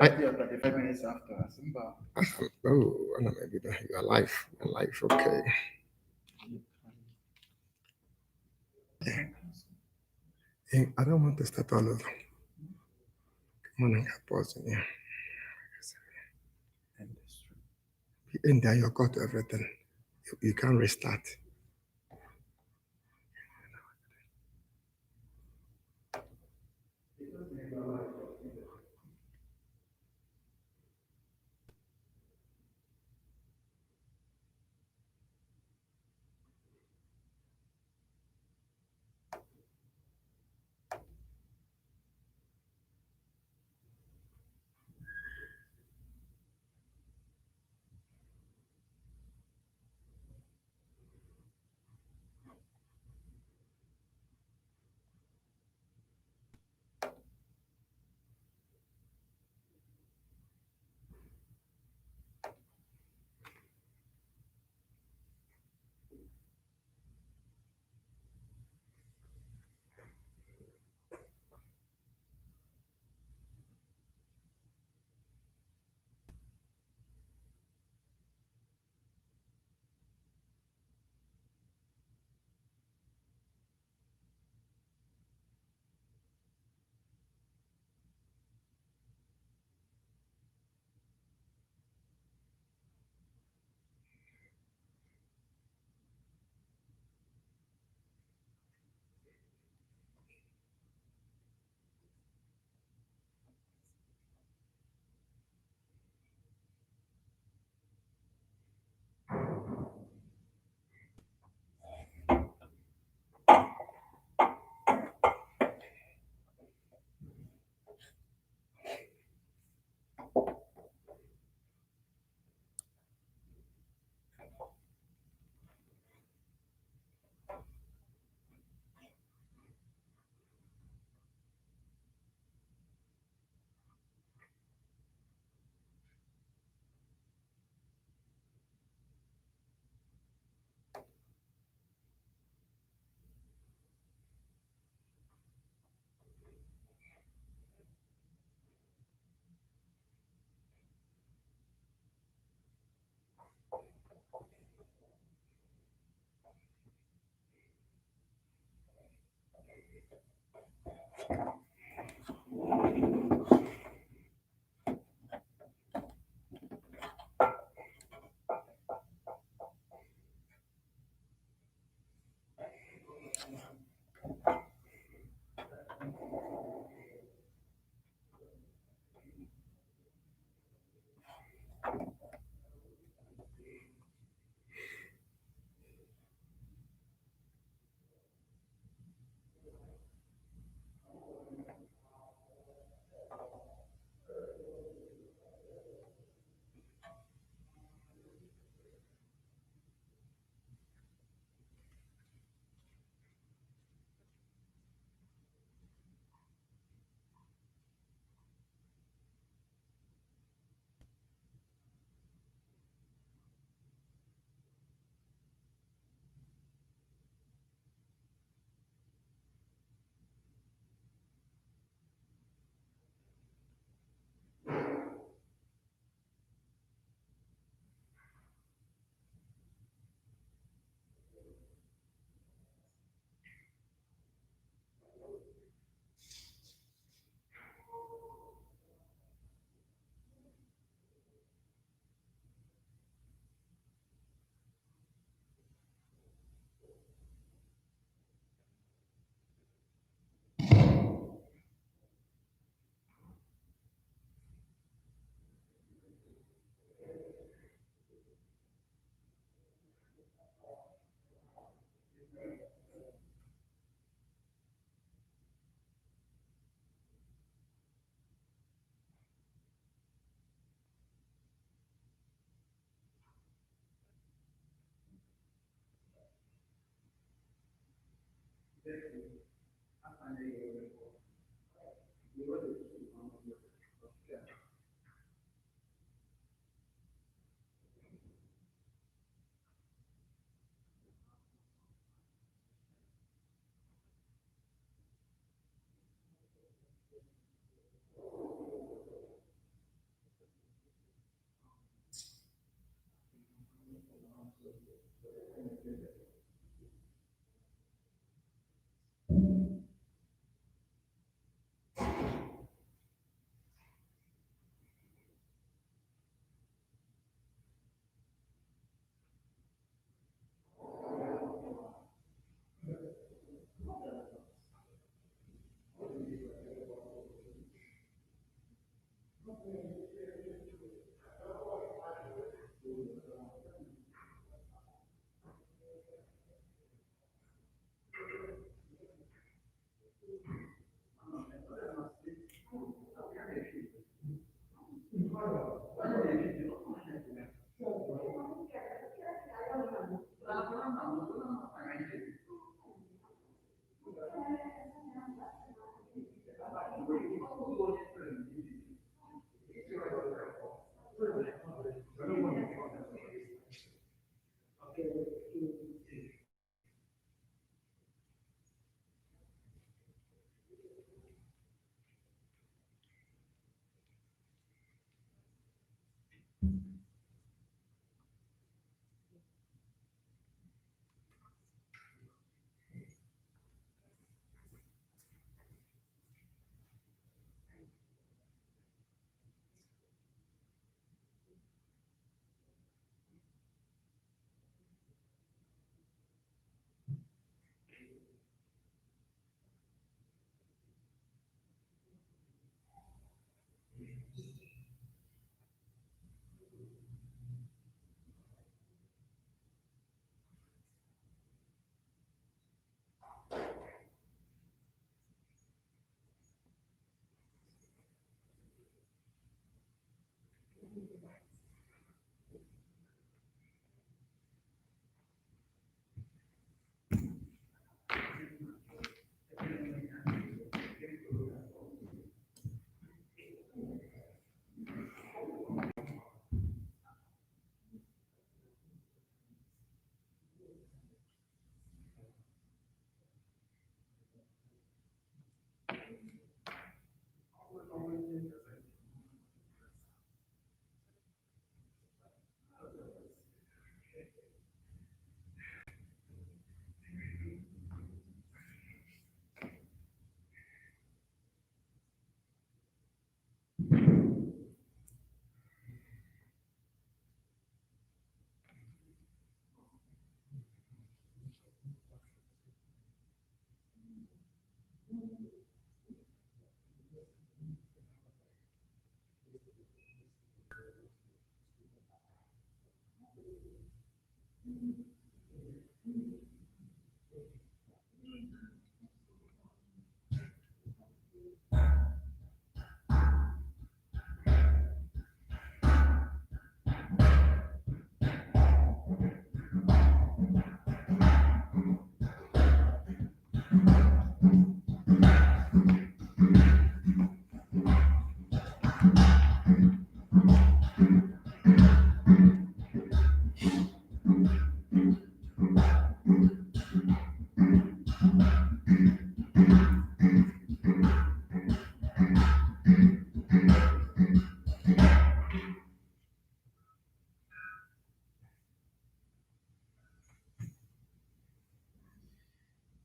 30 or 35 minutes after. Simba. Oh, ana m ebido. You are live. You're live. Okay. I don't want to start all over. Come on, I can pause in here. In there, you got everything. You can restart.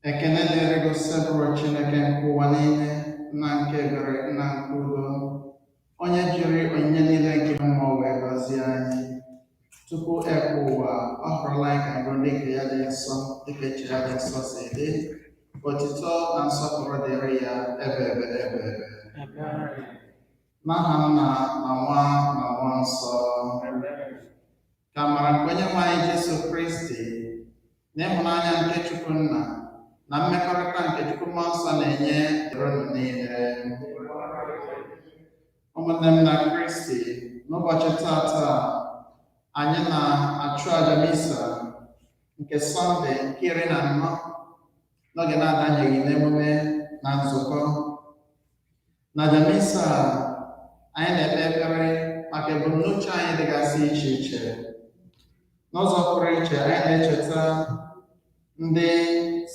Ekene dịrị gị Osebụrụwa Chineke nke ụwa niile na nke ebere na nke udo, onye jiri onyinye niile nke mmụọ wee gọzie anyị. Tupu ekpe ụwa, ọ họrọla anyị ka anyị bụrụ ndị nke ya dị nsọ, dịka eche ya dị nsọ si dị. Otito na nsọpụrụ dịrị ya ebe ebe ebe ebe. N'aha Nna na Nwa na Mmụọ Nsọ. Ka amara nke Onyenwe anyị Jesu Kristi na ịhụnanya nke Chukwu Nna na mmekọrịta nke Chukwu Mmụọ Nsọ na-enye dịrị unu niile. Ụmụnne m na Kristi, n'ụbọchị tata anyị na-achụ aja misa nke Sọnde nke 14 n'oge na-adanyeghị n'emume na nzukọ. Na aja misa anyị na-ekpe ekpere maka ebumnuche anyị dịgasị iche iche. N'ụzọ pụrụ iche, anyị na-echeta ndị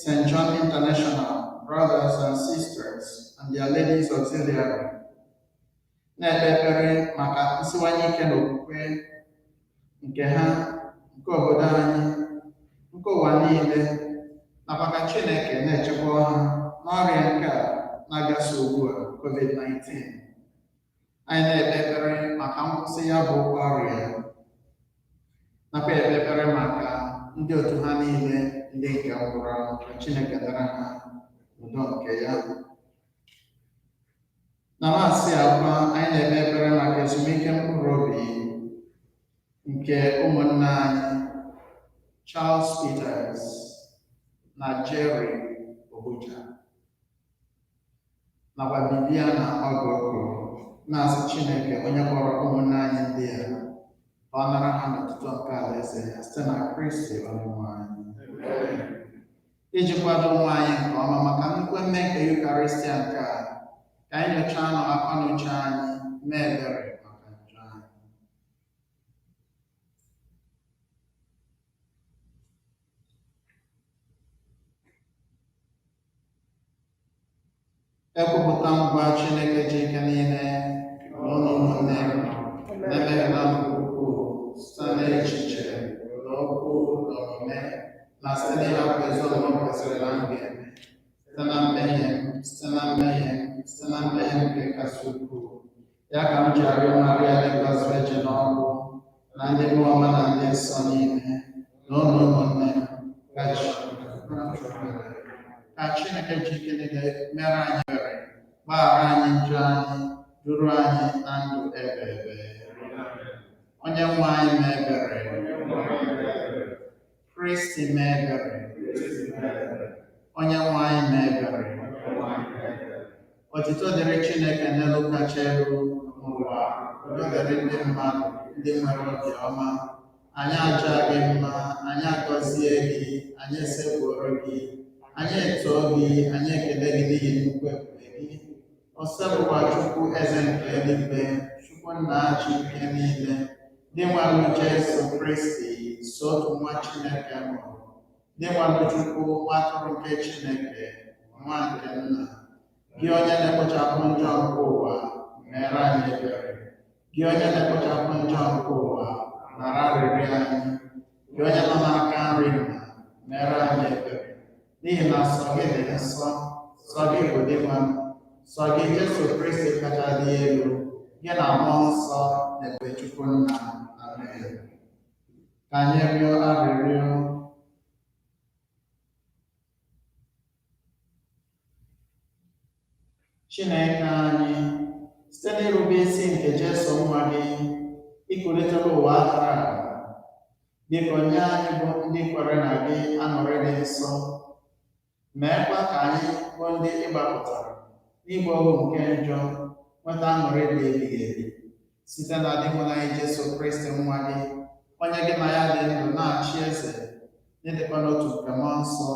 St. John International Brothers and Sisters and their Ladies Auxiliary, na-ekpe ekpere maka nsiwanye ike na okwukwe nke ha, nke obodo anyị, nke ụwa niile, nakwa ka Chineke na-echekwa ha n'ọrịa nke a na-agasa ugbu a, COVID-19. Anyị na-ekpe ekpere maka nkwụsị ya bụ ọrịa, nakwa ekpe ekpere maka ndị otu ha niile ndị nke nwụrụ anwụ, ka Chineke dara ha udo nke ya. Na Maasị akwa, anyị na-ekpe ekpere maka ezumike mkpụrụ obi nke ụmụnne anyị Charles Peters na Jerry Obuja nakwa Bibiana Ọgụkụ, na-asị Chineke onye kpọrọ ụmụnne anyị ndị a ka ọ nara ha n'otuto nke alaeze ya site na Kristi Onyenwe anyị. Iji kwado onwe anyị nke ọma maka nnukwu emme nke Yukaristia nke a, ka anyị nyochaa nụ akọ na uche anyị, mee ebere maka njọ anyị. Ekwupụta ngwa Chineke ji ike niile na ụlọ ụmụnne m na-emehiela m nke ukwuu site n'echiche na okwu na omume na site n'ịhapụ ezi omume m kwesịrị na m ga-eme, site na mmehie m, site na mmehie m, site na mmehie m nke kasị ukwuu. Ya ka m ji arịọ Maria dị ngọzi Virgin ọgwụ na ndị mmụọ ọma na ndị nsọ niile na ụlọ ụmụnne m ka Chineke ji ike niile mere anyị ebere, gbaghara anyị njọ anyị, duru anyị na ndụ ebe ebe. Onye nwe anyị mee ebere. Kristi mee ebere. Onye nwe anyị mee ebere. Otito dịrị Chineke n'elu kacha elu n'ụwa, udo dịrị ndị mmadụ ndị nwere obi ọma. Anyị aja gị mma, anyị agọzie gị, anyị esekpuoro gị, anyị etoo gị, anyị ekele gị n'ihi nnukwu ebube gị. Osebụwa Chukwu eze nke eluigwe, Chukwu nna ji ike niile, dị nwanụ Jesu Kristi, so otu nwa Chineke mụrụ, dị nwanụ Chukwu nwa atụrụ nke Chineke, nwa nke nna, gị onye na-ekpochapụ njọ nke ụwa, mere anyị ebere. Gị onye na-ekpochapụ njọ nke ụwa, nara arịrịọ anyị. Gị onye nọ n'aka nri nna, mere anyị ebere. N'ihi na sọ gị dị nsọ, sọ gị bụ Dinwenụ, sọ gị Jesu Kristi kacha dị elu, gị na Mmụọ Nsọ na ebube Chukwu Nna. Amen. Ka anyị rịọ arịrịọ. Chineke anyị, site n'irube isi nke Jesu nwa gị, ikulitela ụwa akara aka. Biko nye anyị bụ ndị kwere na gị aṅụrị dị nsọ, meekwa ka anyị bụ ndị ị gbapụtara n'ịgba ohu nke njọ nweta aṅụrị dị ebighị ebi site na Dinwenụ anyị Jesu Kristi nwa gị, onye gị na ya dị ndụ na-achị eze n'ịdịkọ n'otu nke Mmụọ Nsọ,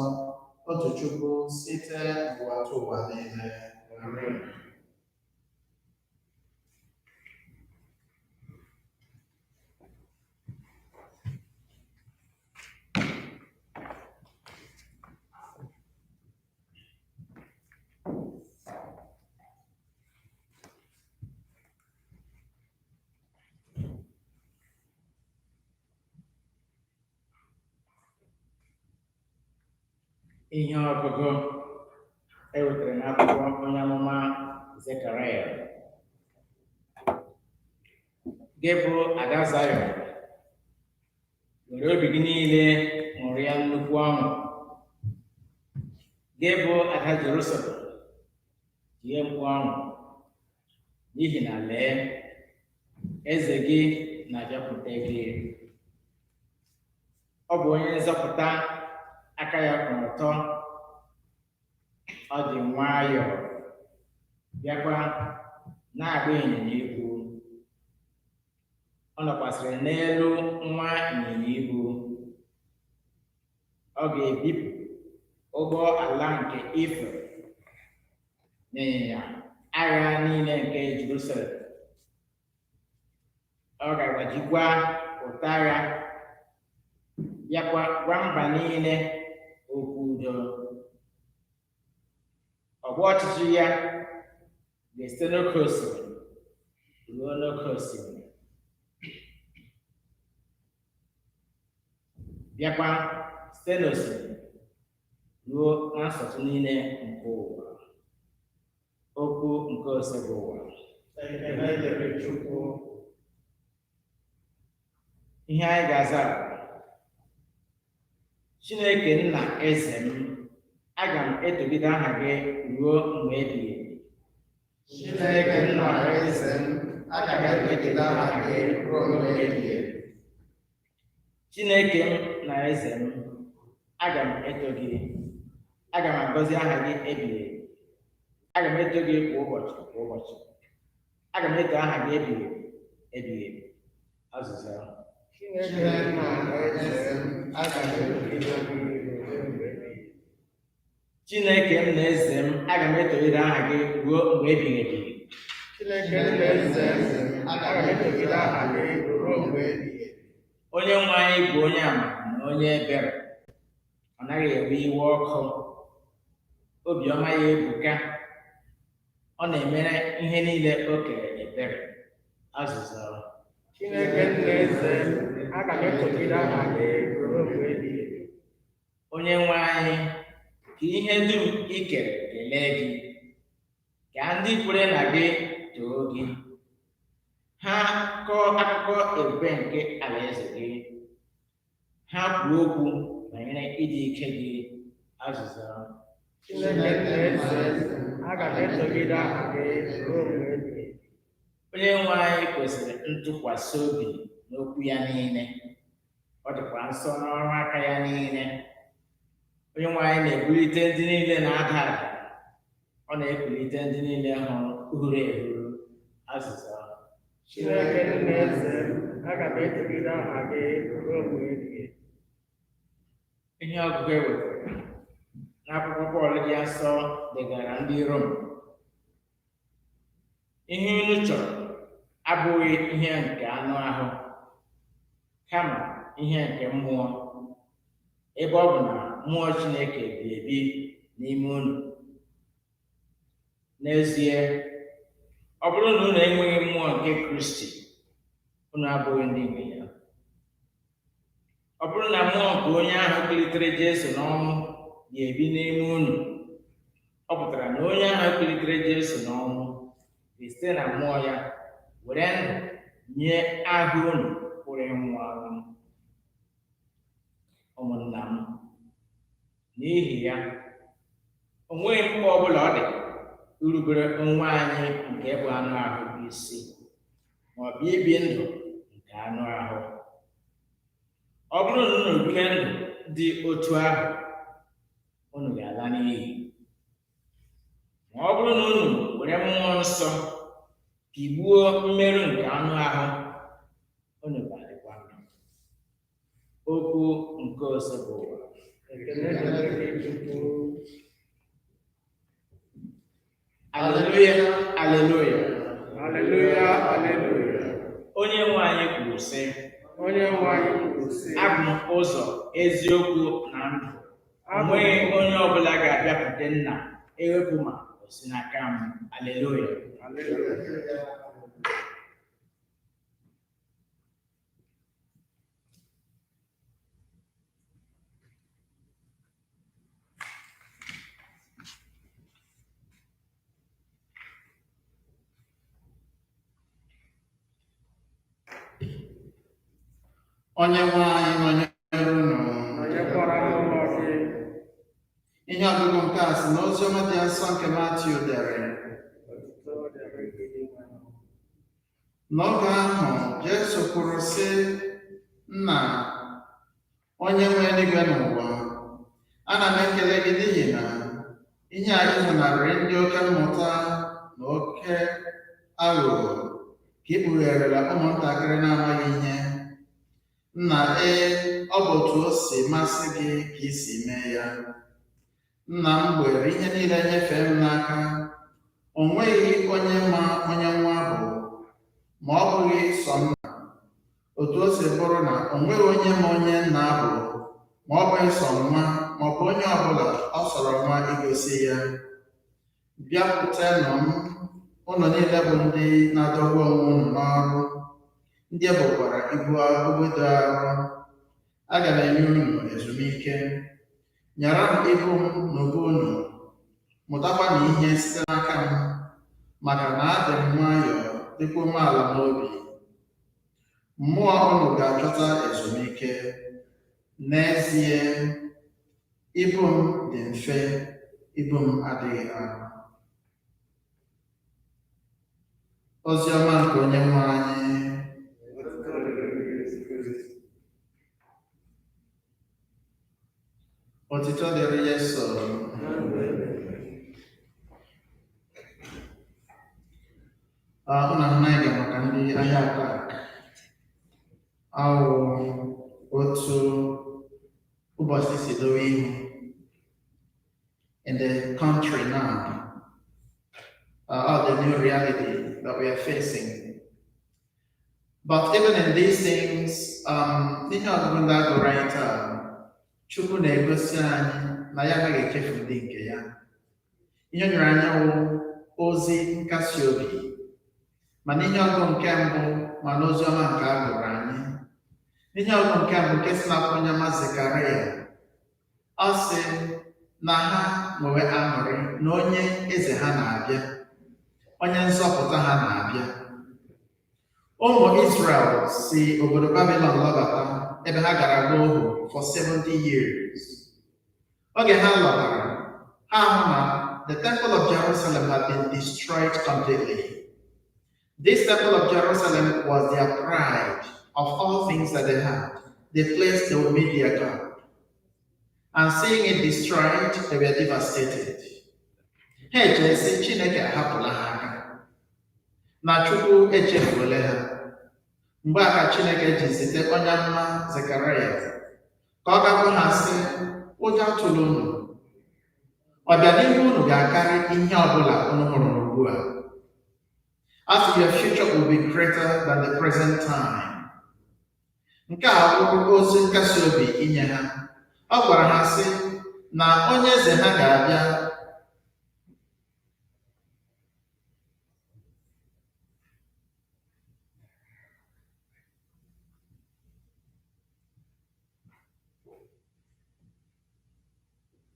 otu Chukwu, site n'ụwa tụ ụwa niile. Amen. Ihe ọgụgụ e wetara n'akwụkwọ onye amụma Zekaraya. Gị bụ Ada Zayọn, were obi gị niile ṅụrịa nnukwu ọṅụ. Gị bụ Ada Jerusalem, tie mkpu ọṅụ, n'ihi na lee, eze gị na-abịakwute gị. Ọ bụ onye nzọpụta aka ya kwụ ọtọ, ọ dị nwayọọ, bịakwa na-agba ịnyịnya ibu. Ọ nọkwasịrị n'elu nwa ịnyịnya ibu. Ọ ga-ebipụ ụgbọ ala nke Ifrem na ịnyịnya agha niile nke Jerusalem. Ọ ga-agbajikwa ụta agha, bịakwa gwa mba niile okwu udo. Ọgbọ ọchịchị ya ga-esite n'oké osimiri ruo n'oké osimiri, bịakwa site n'osimiri ruo na nsọtụ niile nke ụwa. Okwu nke Osebụụwa. Ekele dịrị Chukwu. Ihe anyị ga-aza bụ, Chineke nna eze m, aga m etogide aha gị ruo mgbe ebighị ebi. Chineke nna eze m, aga m etogide aha gị ruo mgbe ebighị ebi. Chineke m na eze m, aga m eto gị, aga m agọzi aha gị ebighị ebi. Aga m eto gị kwa ụbọchị kwa ụbọchị. Aga m eto aha gị ebighị ebi ebighị ebi. Azịza. Chineke nna eze m, aga m etogide gị ruo mgbe ebighị ebi. Chineke m na eze m, aga m etogide aha gị ruo mgbe ebighị ebi. Chineke nna eze m, aga m etogide aha gị ruo mgbe ebighị ebi. Onye nwe anyị bụ onye amara na onye ebere. Ọ naghị ewe iwe ọkụ. Obiọma ya ebuka. Ọ na-emere ihe niile o kere ebere. Azịza. Chineke nna eze m, aga m etogide aha gị ruo mgbe ebighị ebi. Onye nwe anyị, ka ihe dum i kere kelee gị. Ka ndị kwere na gị too gị. Ha kọọ akụkọ ebube nke alaeze gị. Ha kwuo okwu banyere ịdị ike gị. Azịza. Chineke nna eze m, aga m etogide aha gị ruo mgbe ebighị ebi. Onye nwe anyị kwesịrị ntụkwasị obi n'okwu ya niile. Ọ dịkwa nsọ n'ọrụ aka ya niile. Onye nwe anyị na-ebulite ndị niile na-ada ada. Ọ na-ekulite ndị niile hụrụ huru ehuru. Azịza. Chineke nna eze m, aga m etogide aha gị ruo mgbe ebighị ebi. Ihe ọgụgụ e wetara n'akwụkwọ Pọl dị nsọ degara ndị Rom. Ihe unu chọrọ abụghị ihe nke anụ ahụ, kama ihe nke mmụọ, ebe ọ bụ na mmụọ Chineke bi ebi n'ime unu. N'ezie, ọ bụrụ na unu enweghị mmụọ nke Kristi, unu abụghị ndị nke ya. Ọ bụrụ na mmụọ nke onye ahụ kulitere Jesu n'ọnwụ ga-ebi n'ime unu, ọ pụtara na onye ahụ kulitere Jesu n'ọnwụ ga-esite na mmụọ ya were ndụ nye ahụ unu pụrụ ịnwụ anwụ. Ụmụnna m, n'ihi ya, o nweghị mkpa ọbụla ọ dị irubere onwe anyị nke bụ anụ ahụ isi, ma ọ bụ ibi ndụ nke anụ ahụ. Ọ bụrụ na unu bie ndụ dị otu ahụ, unu ga-ala n'iyi. Ma ọ bụrụ na unu were mmụọ nsọ pigbuo mmerụ nke anụ ahụ, unu ga-adịkwa ndụ. Okwu nke Osebụụwa. Ekele dịrị gị Chukwu. Aleluya, aleluya. Haleluya, haleluya. Onye nwe anyị kwuru sị, Onye nwe anyị kwuru sị, abụ m ụzọ, eziokwu na ndụ. O nweghị onye ọbụla ga-abịakwute nna ewepụ ma o si n'aka m. Aleluya. Haleluya. Onye nwe anyị nọnyere unu. Nọnyekwara n'ụlọ gị. Ihe ọgụgụ nke a si n'oziọma dị nsọ nke Matiu dere. Otuto dịrị gị Dinwenụ. N'oge ahụ, Jesu kwuru sị, Nna, onye nwe eluigwe n'ụwa, ana m ekele gị n'ihi na ihe a izonarịrị ndị oke mmụta na oke aghụghọ ka i kpugherela ụmụntakịrị na-amaghị ihe. Nna, ee, ọ bụ otu o si masị gị ka i si mee ya. Nna m were ihe niile nyefee m n'aka. O nweghị onye ma onye nwa bụ, ma ọ bụghị sọ nna. Otu o si bụrụ na o nweghị onye ma onye nna bụ, ma ọ bụghị sọ nwa, ma ọ bụ onye ọbụla ọ sọrọ nwa igosi ya. Bịakwutenụ m, unu niile bụ ndị na-adọgbu onwe unu n'ọrụ, ndị e bokwara ibu dị arọ. Aga m enye unu ezumike. Nyaranụ ibu m n'ubu unu, mụtakwanụ ihe site n'aka m, maka na adị m nwayọọ dịkwa umeala n'obi. Mmụọ unu ga-achọta ezumike. N'ezie, ibu m dị mfe, ibu m adịghị arọ. Ozi ọma nke Onye nwe anyị. Otito dịrị Jesu. Unu ahụ anyị ga maka ndị ahịa Atak. Awụ otu ụbọchị si dowe ihu in the country now, of the new reality that we are facing. But even in these things, ihe ọgụgụ ndị agụrụ anyị taa, Chukwu na-egosi anyị na ya anaghị echefu ndị nke ya. Ihe o nyere anyị wụ ozi nkasi obi. Mana ihe ọgụgụ nke mbụ ma n'ozi ọma nke a gụrụ anyị. Ihe ọgụgụ nke mbụ nke si n'akwụkwọ onye amụma Zekaraya, ọ sị na ha nwewe aṅụrị na onye eze ha na-abịa, onye nzọpụta ha na-abịa. Ụmụ Israel si obodo Babylon lọbata ebe ha gara gba ohu for 70 years. Oge ha lọtara, ha hụ na the temple of Jerusalem had been destroyed completely. This temple of Jerusalem was their pride of all things that they had, the place they would meet their God. And seeing it destroyed, they were devastated. Ha echee sị Chineke ahapụla ha aka, na Chukwu echefuola ha. Mgbe a ka Chineke ji zite onye amụma Zekaraya ka ọ ga gwa ha sị, ụjọ atụla unu. Ọbịanihu unu ga-akarị ihe ọbụla unu hụrụ ugbu a. As your future will be greater than the present time. Nke a bụrụ ozi nkasi obi inye ha. Ọ gwara ha sị na onye eze ha ga-abịa.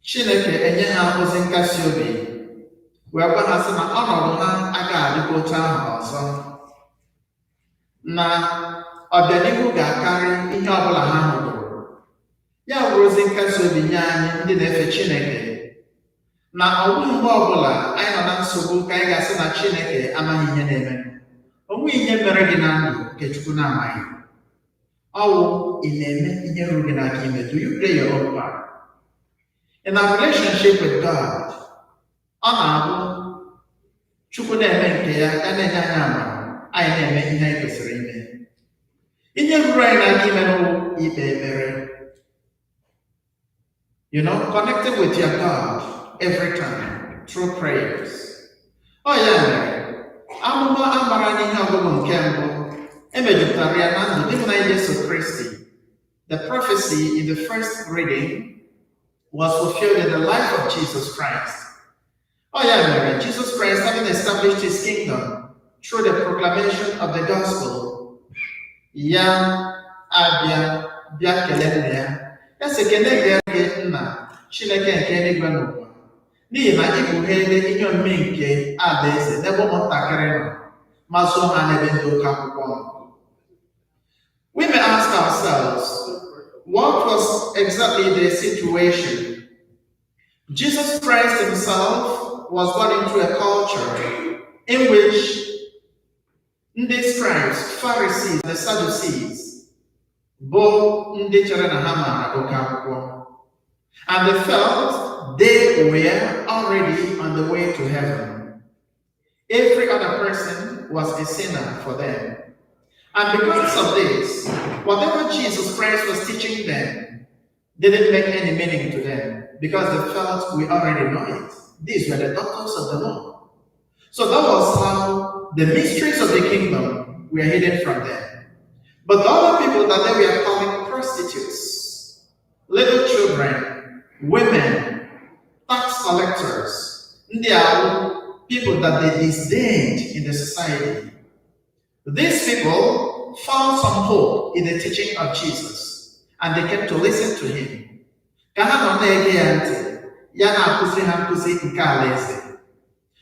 Chineke enye ha ozi nkasi obi wee gwa ha sị na ọnọdụ ha agaghị adịkwa otu ahụ ọzọ, na ọbịanihu ga-akarị ihe ọbụla ha hụrụ. Ya bụrụ ozi nkasi obi nye anyị ndị na-efe Chineke na ọ bụghị mgbe ọbụla anyị nọ na nsogbu ka anyị ga-asị na Chineke amaghị ihe na-eme. O nweghị ihe mere gị na ndụ nke Chukwu na-amaghị. Ọwụ ị na-eme ihe ruru gị n'aka ime. Do you play your own part in our relationship with God? Ọ na-abụ Chukwu na-eme nke ya, ya na-enye anyị amara, anyị na-eme ihe anyị kwesịrị ime. Ihe ruru anyị n'aka ime n'ụwa, ikpe ekpere, connecting with your God every time through prayers. Ọ ya mere amụma amara n'ihe ọgụgụ nke mbụ emejupụtara ya na ndụ dị Jesu Kristi. The prophecy in the first reading was fulfilled in the life of Jesus Christ. Ọ ya mere Jesus Christ, having established his kingdom through the proclamation of the gospel, ya abịa bịa kelee nna ya. Ya sị, "Kene gị nna, Chineke nke eluigwe n'ụwa, n'ihi na ị kpugheela ihe omimi nke alaeze n'ebe ụmụntakịrị nọ, ma zoo ha n'ebe ndị oke akwụkwọ nọ." We may ask ourselves, what was exactly the situation? Jesus Christ himself was born into a culture in which ndị scribes, Pharisees, the Sadducees bụ ndị chere na ha maara oke akwụkwọ. And they felt they were already on the way to heaven. Every other person was a sinner for them. And because of this, whatever Jesus Christ was teaching them didn't make any meaning to them because they felt, "We already know it." These were the doctors of the law. So that was how the mysteries of the kingdom were hidden from them. But the other people that they were calling prostitutes, little children, women, tax collectors, ndị ahụ, people that they disdained in the society. These people found some hope in the teaching of Jesus and they came to listen to him. Ka ha nọ na-ege ya ntị, ya na-akụzi ha nkụzi nke alaeze.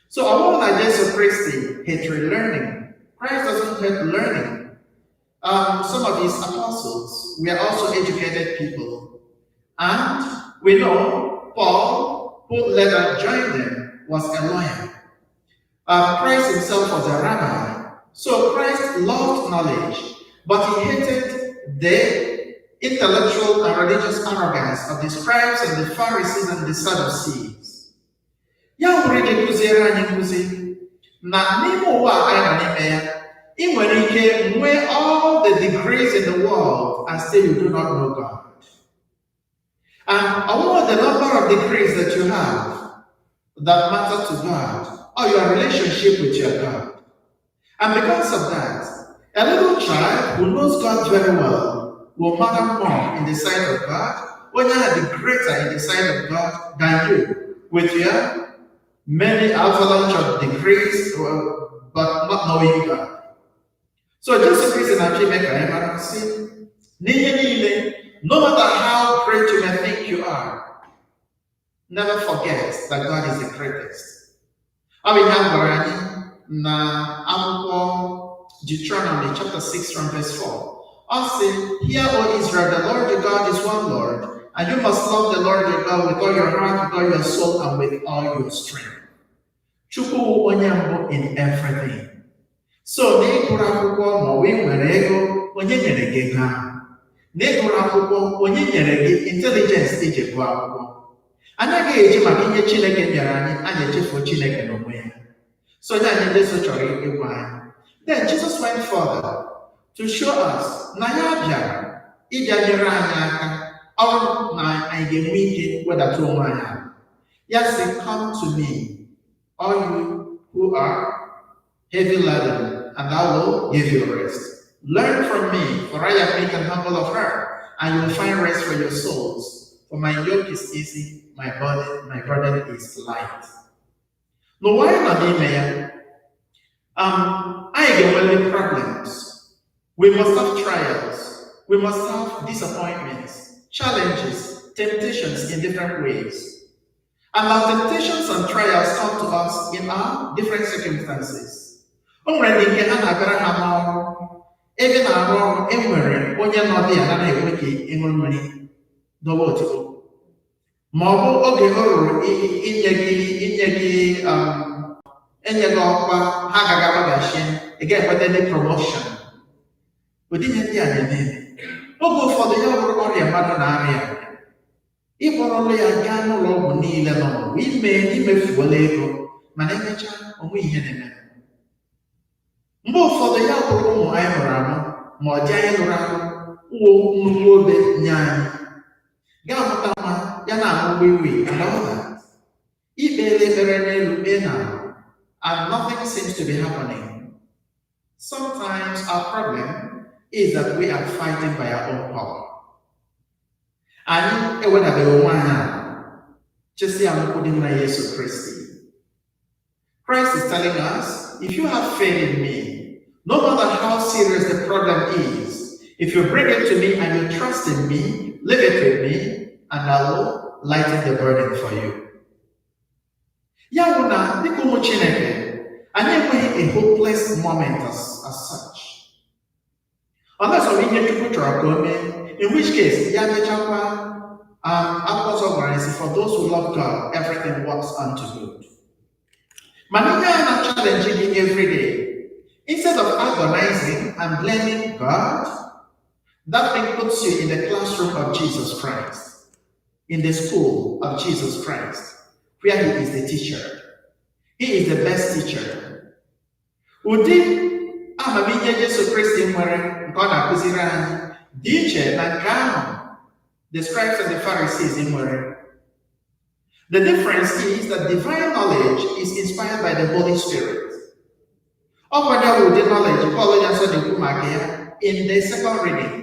So ọ bụrụ na Jesu Kristi hated learning, Christ doesn't hate learning. Some of his apostles were also educated people. And we know Paul, who later joined them, was a lawyer. Christ himself was a rabbi. So Christ loved knowledge, but he hated the intellectual and religious arrogance of the scribes and the Pharisees and the Sadducees. Ya nwere ike kụziere anyị nkụzi na n'ime ụwa a anyị nọ n'ime ya, ị nwere ike nwee all the degrees in the world and still you do not know God. And all the number of degrees that you have that matter to God or your relationship with your God. And because of that, a little child who knows God very well will matter more in the sight of God, onye ahụ dị greater in the sight of God than you with your many avalanche of degrees, but not knowing God. So Jesu Kristi na-achọ ime ka anyị mara sị, n'ihe niile, no matter how great you may think you are, never forget that God is the greatest. Ọ bụ ihe a gwara anyị na akwụkwọ Deuteronomy chapter 6 from verse 4. Ọ sị, "Hear, O Israel, the Lord your God is one Lord, and you must love the Lord your God with all your heart, with all your soul, and with all your strength." Chukwu wụ onye mbụ in everything. So na ịgụrụ akwụkwọ ma ọ bụ ị nwere ego, onye nyere gị ego ahụ? Na ịgụrụ akwụkwọ, onye nyere gị intelligence iji gụọ akwụkwọ? Anyị agaghị eji maka ihe Chineke nyere anyị, anyị echefuo Chineke n'onwe ya. So onye anyị Jesu chọrọ ịgwa anyị. Then Jesus went further to show us na ya bịara ịbịa nyere anyị aka ọrụ na anyị ga-enwe ike wedata onwe anyị ala. Ya sị, "Come to me, all you who are heavy laden, and I will give you rest. Learn from me, for I am meek and humble of heart, and you will find rest for your souls. For my yoke is easy, my burden is light." N'ụwa anyị nọ n'ime ya, anyị ga-enwele problems. We must have trials. We must have disappointments, challenges, temptations in different ways. And our temptations and trials come to us in our different circumstances. O nwere ndị nke ha na-abịara ha n'ọrụ, ebe na-arụ ọrụ, e nwere onye nọ dị ya anaghị ekwe ka ịṅụ mmiri dọba otubo. Ma ọ bụ oge o ruru inye gị ọkwa, ha agaghị agbaghachi, ị ga-enweta ndị promotion. Ụdị ihe ndị a na-eme eme. Oge ụfọdụ ya bụrụ ọrịa mmadụ na-arịa, ịkpọrọla ya gaa n'ụlọ ọgwụ niile nọ n'ụwa, ime imefuola ego, mana emechaa onwe ihe na-eme. Mgbe ụfọdụ ya bụrụ ụmụ anyị mụrụ amụ ma ọ dị anyị lụrụ alụ wụ nnukwu obe nye anyị. Gaa mụta nwa ya na-aṅụ wii and all that. Ikpele ekpere n'elu kpee n'ala and nothing seems to be happening. Sometimes our problem is that we are fighting by our own power. Anyị ewedabeghị onwe anyị ala, chesi ya n'ụkwụ dị nna Yesu Kristi. Christ is telling us, if you have faith in me, no matter how serious the problem is, if you bring it to me and you trust in me, leave it with me, and I will lighten the burden for you. Ya bụ na dịka ụmụ Chineke, anyị enweghị a hopeless moment as such. Unless ọ bụ ihe Chukwu chọrọ ka o mee, in which case ya mechakwa, akwụkwọ nsọ gwara anyị sị, "For those who love God, everything works unto good." Mana ihe a na-challenge gị every day, instead of agonizing and blaming God, that thing puts you in the classroom of Jesus Christ, in the school of Jesus Christ, where he is the teacher. He is the best teacher. Ụdị amamihe Jesu Kristi nwere nke ọ na-akụziri anyị dị iche na nke ahụ the scribes and the Pharisees nwere. The difference is that divine knowledge is inspired by the Holy Spirit. Ọ kwado bụ ụdị knowledge Paul onye nsọ na-ekwu maka ya in the second reading.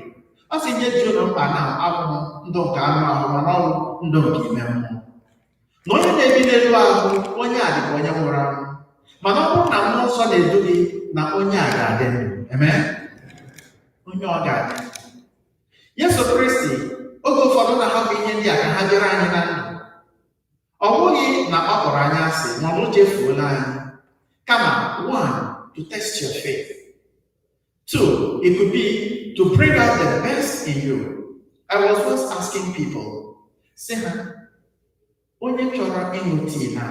Ọ sị nye dị unu mkpa na abụghị ndụ nke anụ ahụ mana ọ bụ ndụ nke ime mmụọ. Na onye na-ebi n'elu ahụ, onye a dịka onye nwụrụ anwụ. Mana ọ bụrụ na mmụọ nsọ na-edu gị na onye a ga-adị ndụ. Amen? Onye ọ ga-adị ndụ. Yesu Kristi oge ụfọdụ na-ahapụ ihe ndị a ka ha bịara anyị na ndụ. Ọ bụghị na ọ kpọrọ anyị asị ma ọ bụ chefuola anyị. Kama, one, to test your faith. Two, it could be to bring out the best in you. I was once asking people, sị ha, onye chọrọ ịṅụ tii na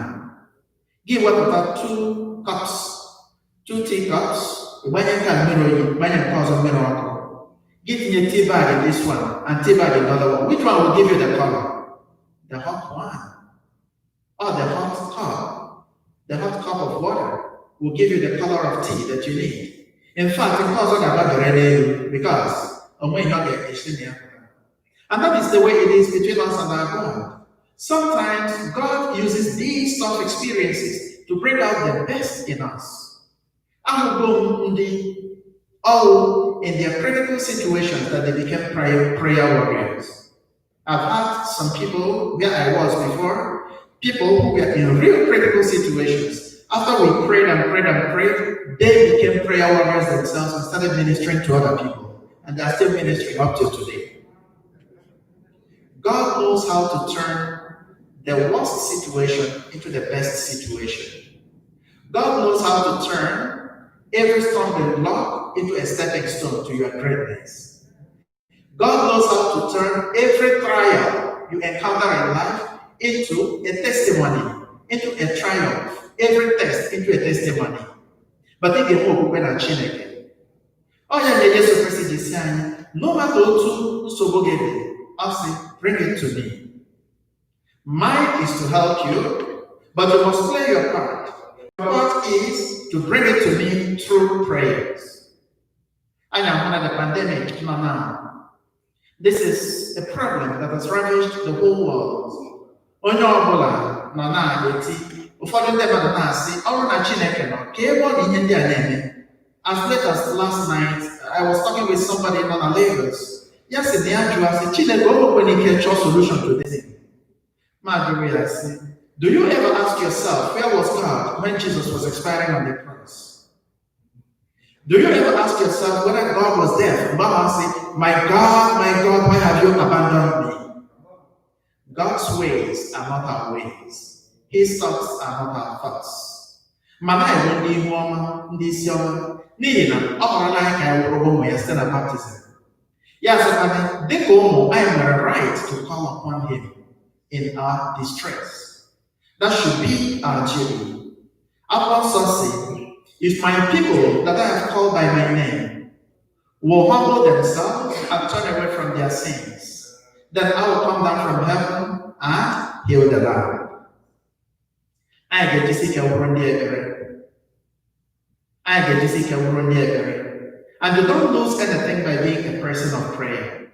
gị wepụta two cups, two teacups Ịgbanye nke a mmiri oyi, gbanye nke ọzọ mmiri ọkụ. Gị tinye tea bag in this one and tea bag in the other one. Which one will give you the color? The hot one. Or the hot cup. The hot cup of water will give you the color of tea that you need. In fact, nke ọzọ ga-agbabere n'elu because o nweghị ihe ọ ga-esi na ya pụta. And that is the way it is between us and our God. Sometimes God uses these tough experiences to bring out the best in us. Ahụgo m ndị all in their critical situations that they became prayer warriors. I've had some people where I was before, people who were in real critical situations. After we prayed and prayed and prayed, they became prayer warriors themselves and started ministering to other people. And they are still ministering up till today. God knows how to turn the worst situation into the best situation. God knows how to turn every stumbling block into a stepping stone to your greatness. God knows how to turn every trial you encounter in life into a testimony, into a triumph, every test into a testimony. But ị ga-enwe okwukwe na Chineke. Ọ ya mere Jesu Kristi ji sị anyị, no matter otu nsogbu gị dị, ọ sị, "Bring it to me. Mine is to help you, but you must play your part. Your part is to bring it to me through prayers." Anyị ahụ na the pandemic nọ now. This is a problem that has ravaged the whole world. Onye ọbụla nọ na-eti, ụfọdụ ndị mmadụ na-asị, ọ bụrụ na Chineke nọ, ka ebe ọ na ihe ndị a na-eme. As late as last night, I was talking with somebody nọ na Lagos. Ya sị na ya jụọ asị, Chineke o nwekwara ike chọọ solution to this thing. Ma jụrụ ya sị, do you ever ask yourself, where was God when Jesus was expiring on the cross? Do you ever ask yourself whether God was there? Mgbe ahụ asị, "My God, my God, why have you abandoned me?" God's ways are not our ways. His thoughts are not our thoughts. Mana anyị bụ ndị ihu ọma, ndị isi ọma, n'ihi na ọ họrọla anyị ka anyị wụrụ ụmụ ya site na baptizim. Ya sịkwana, dịka ụmụ, anyị nwere right to call upon him in our distress. That should be our duty. Akwụkwọ Nsọ si, "If my people that I have called by my name will humble themselves and turn away from their sins, then I will come down from heaven and heal the land." Anyị ga-ejisi ike wụrụ ndị ekpere. Anyị ga-ejisi ike wụrụ ndị ekpere. And you don't lose anything by being a person of prayer.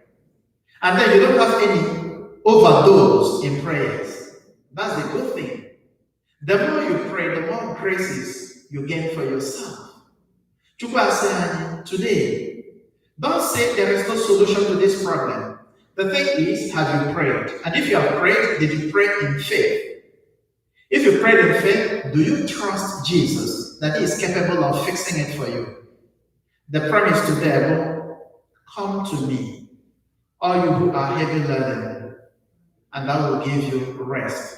And then you don't have any overdose in prayers. That's the good thing. The more you pray, the more graces you gain for yourself. Chukwu asị anyị, today, don't say there is no solution to this problem. The thing is, have you prayed? And if you have prayed, did you pray in faith? If you prayed in faith, do you trust Jesus that he is capable of fixing it for you? The promise today, "Come to me, all you who are heavy laden, and I will give you rest.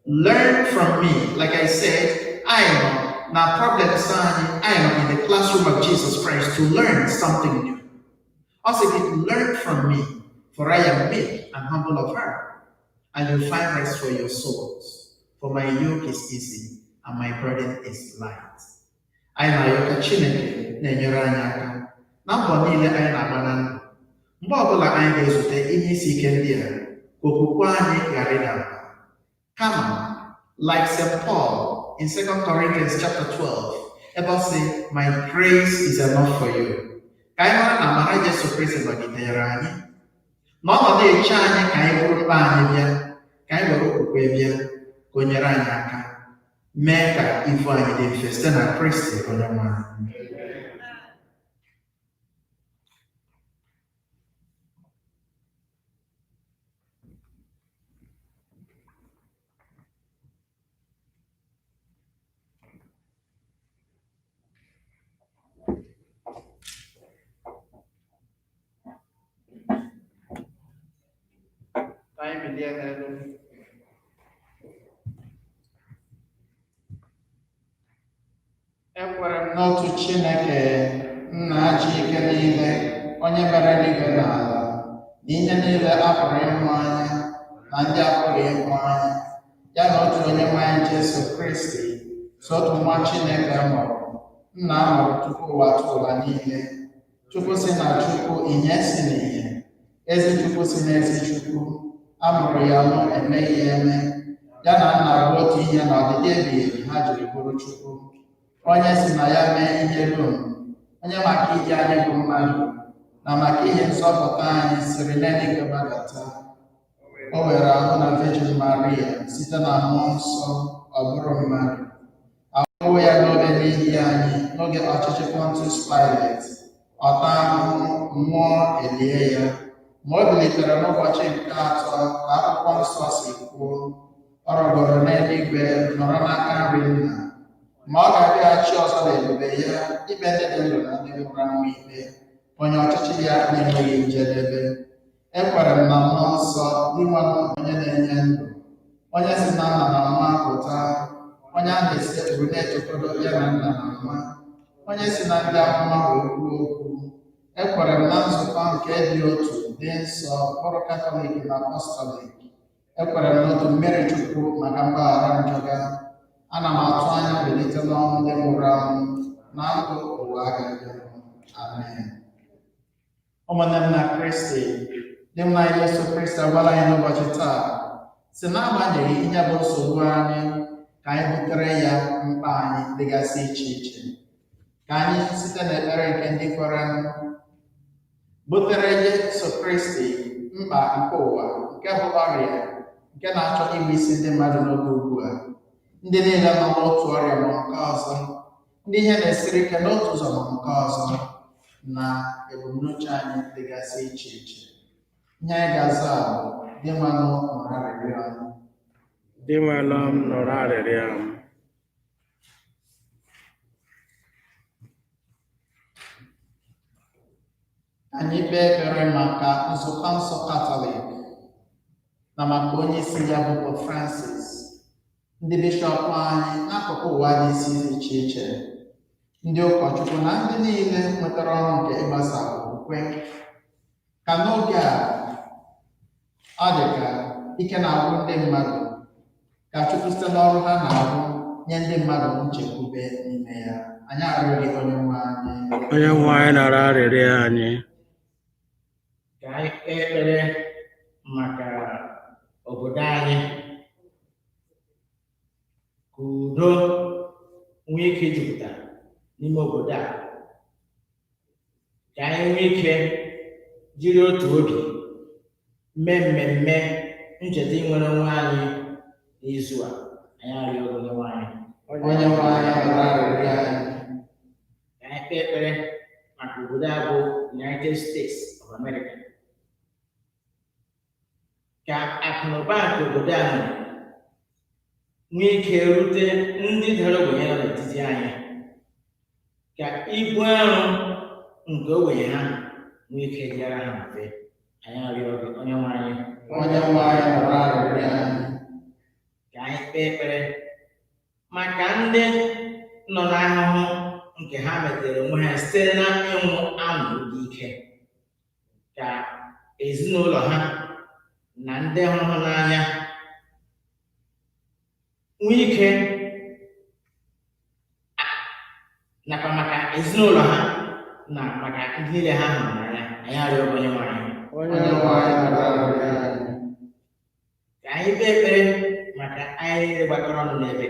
Learn from me." Like I said, I am now problem anyị, I am in the classroom of Jesus Christ to learn something new. Also, "Learn from me, for I am meek and humble of heart, and you'll find rest for your souls. For my yoke is easy and my burden is light." Anyị na-arịọ ka Chineke na-enyere anyị aka na mbọ niile anyị na-agba na ndụ. Mgbe ọbụla anyị ga-ezute ihe isi ike ndị a, ka okwukwe anyị ghara ịda mba. Kama, like St. Paul in 2 Corinthians chapter 12, ebe ọ sị, "My grace is enough for you." Ka anyị mara na amara Jesu Kristi nọgidere anyị, na ọ nọ na-eche anyị ka anyị bụrụ mkpa anyị bịa, ka anyị were okwukwe bịa, ka o nyere anyị aka, mee ka ibu anyị dị mfe site na Kristi onye nwe anyị. Ka anyị bilie n'elu. Ekwere m n'otu Chineke, Nna ji ike niile, onye mere eluigwe na ala, na ihe niile a pụrụ ịhụ anya na ndị apụghị ịhụ anya, ya na otu onye nwe anyị Jesu Kristi, so otu nwa Chineke mụrụ, Nna mụrụ tupu ụwa tụ ụwa niile, Chukwu si na Chukwu, ìhè si n'ìhè, ezi Chukwu si n'ezi Chukwu, a mụrụ ya mụ emeghị ya eme, ya na nna bụ otu ihe na ọdịdị ebighị ebi ha jiri bụrụ Chukwu, onye si na ya mee ihe dum, onye maka iji anyị bụ mmadụ na maka ihe nzọpụta anyị siri n'eluigwe gbadata. O were ahụ na Virgin Maria site na mmụọ nsọ ọ bụrụ mmadụ. Ahụhụ ya n'obe n'ihi anyị n'oge ọchịchị Pontius Pilate, ọ taa ahụhụ, mmụọ elie ya, ma o bilitere n'ụbọchị nke atọ ka akwụkwọ nsọ si kwuo, ọ rọgoro n'eluigwe nọrọ n'aka nri nna, ma ọ ga-abịaghachi ọzọ n'ebube ya ikpe ndị dị ndụ na ndị nwụrụ anwụ ikpe, onye ọchịchị ya na-enweghị njedebe. Ekwere m na mmụọ nsọ dị nwanụ onye na-enye ndụ, onye si na nna na nwa pụta, onye a na-esekpuru na-etokodo ya na nna na nwa, onye si na ndị amụma wee kwuo okwu. Ekwere m na nzukọ nke dị otu dị nsọ bụrụ Katọlik na Apọstọlik. Ekwere m n'otu mmiri Chukwu maka mgbaghara njọ ga. Ana m atụ anya mbilite n'ọnwụ ndị nwụrụ anwụ na ndụ ụwa ga-abịa. Amen. Ụmụnne m na Kristi, dị mma Yesu Kristi agwala anyị n'ụbọchị taa si n'agbanyeghị ihe bụ nsogbu anyị, ka anyị butere ya mkpa anyị dịgasị iche iche, ka anyị site n'ekpere nke ndị kwere butere Yesu Kristi mkpa nke ụwa, nke bụ ọrịa nke na-achọ igbu isi ndị mmadụ n'oge ugbu a, ndị niile nọ n'otu ọrịa ma nke ọzọ, ndị ihe na-esiri ike n'otu ụzọ ma nke ọzọ, na ebumnuche anyị dịgasị iche iche. Ihe anyị ga-aza bụ Dinwenụ nụrụ arịrịọ anyị. Dinwenụ m nụrụ arịrịọ m. Anyị kpee ekpere maka nzukọ nsọ Katọlik na maka onye isi ya bụ Pope Francis, ndị bishọp anyị n'akụkụ ụwa dị isi iche iche, ndị ụkọchukwu na ndị niile nwetara ọrụ nke ịgbasa okwukwe, ka n'oge a ọ dị ka ike na-agwụ ndị mmadụ, ka Chukwu site n'ọrụ ha na-arụ nye ndị mmadụ nchekwube n'ime ya. Anyị arịọ gị onye nwe anyị. Onye nwe anyị nara arịrịọ anyị. Ka anyị kpee ekpere maka obodo anyị, ka udo nwee ike jupụta n'ime obodo a, ka anyị nwee ike jiri otu obi mee mmemme ncheta inwere onwe anyị n'izu a. Anyị arịọ gị onye nwe anyị. Onye nwe anyị nụrụ arịrịọ anyị. Ka anyị kpee ekpere maka obodo a bụ United States of America, ka akụnụba nke obodo a nwere nwee ike rute ndị dara ogbenye nọ n'etiti anyị, ka ibu arụ nke ogbenye ha nwee ike dịara ha mfe. Anyị arịọ gị onye nwe anyị. Onye nwe anyị nụrụ arịrịọ anyị. Ka anyị kpee ekpere maka ndị nọ n'ahụhụ nke ha metere onwe ha site na ịnwụ anwụrụ dị ike, ka ezinụlọ ha na ndị hụrụ ha n'anya nwee ike, nakwa maka ezinụlọ ha na maka ndị niile ha hụrụ n'anya. Anyị arịọ gị onye nwe anyị. Onye nwe anyị nụrụ arịrịọ anyị. Ka anyị kpee ekpere maka anyị niile gbakọrọ ọnụ n'ebe,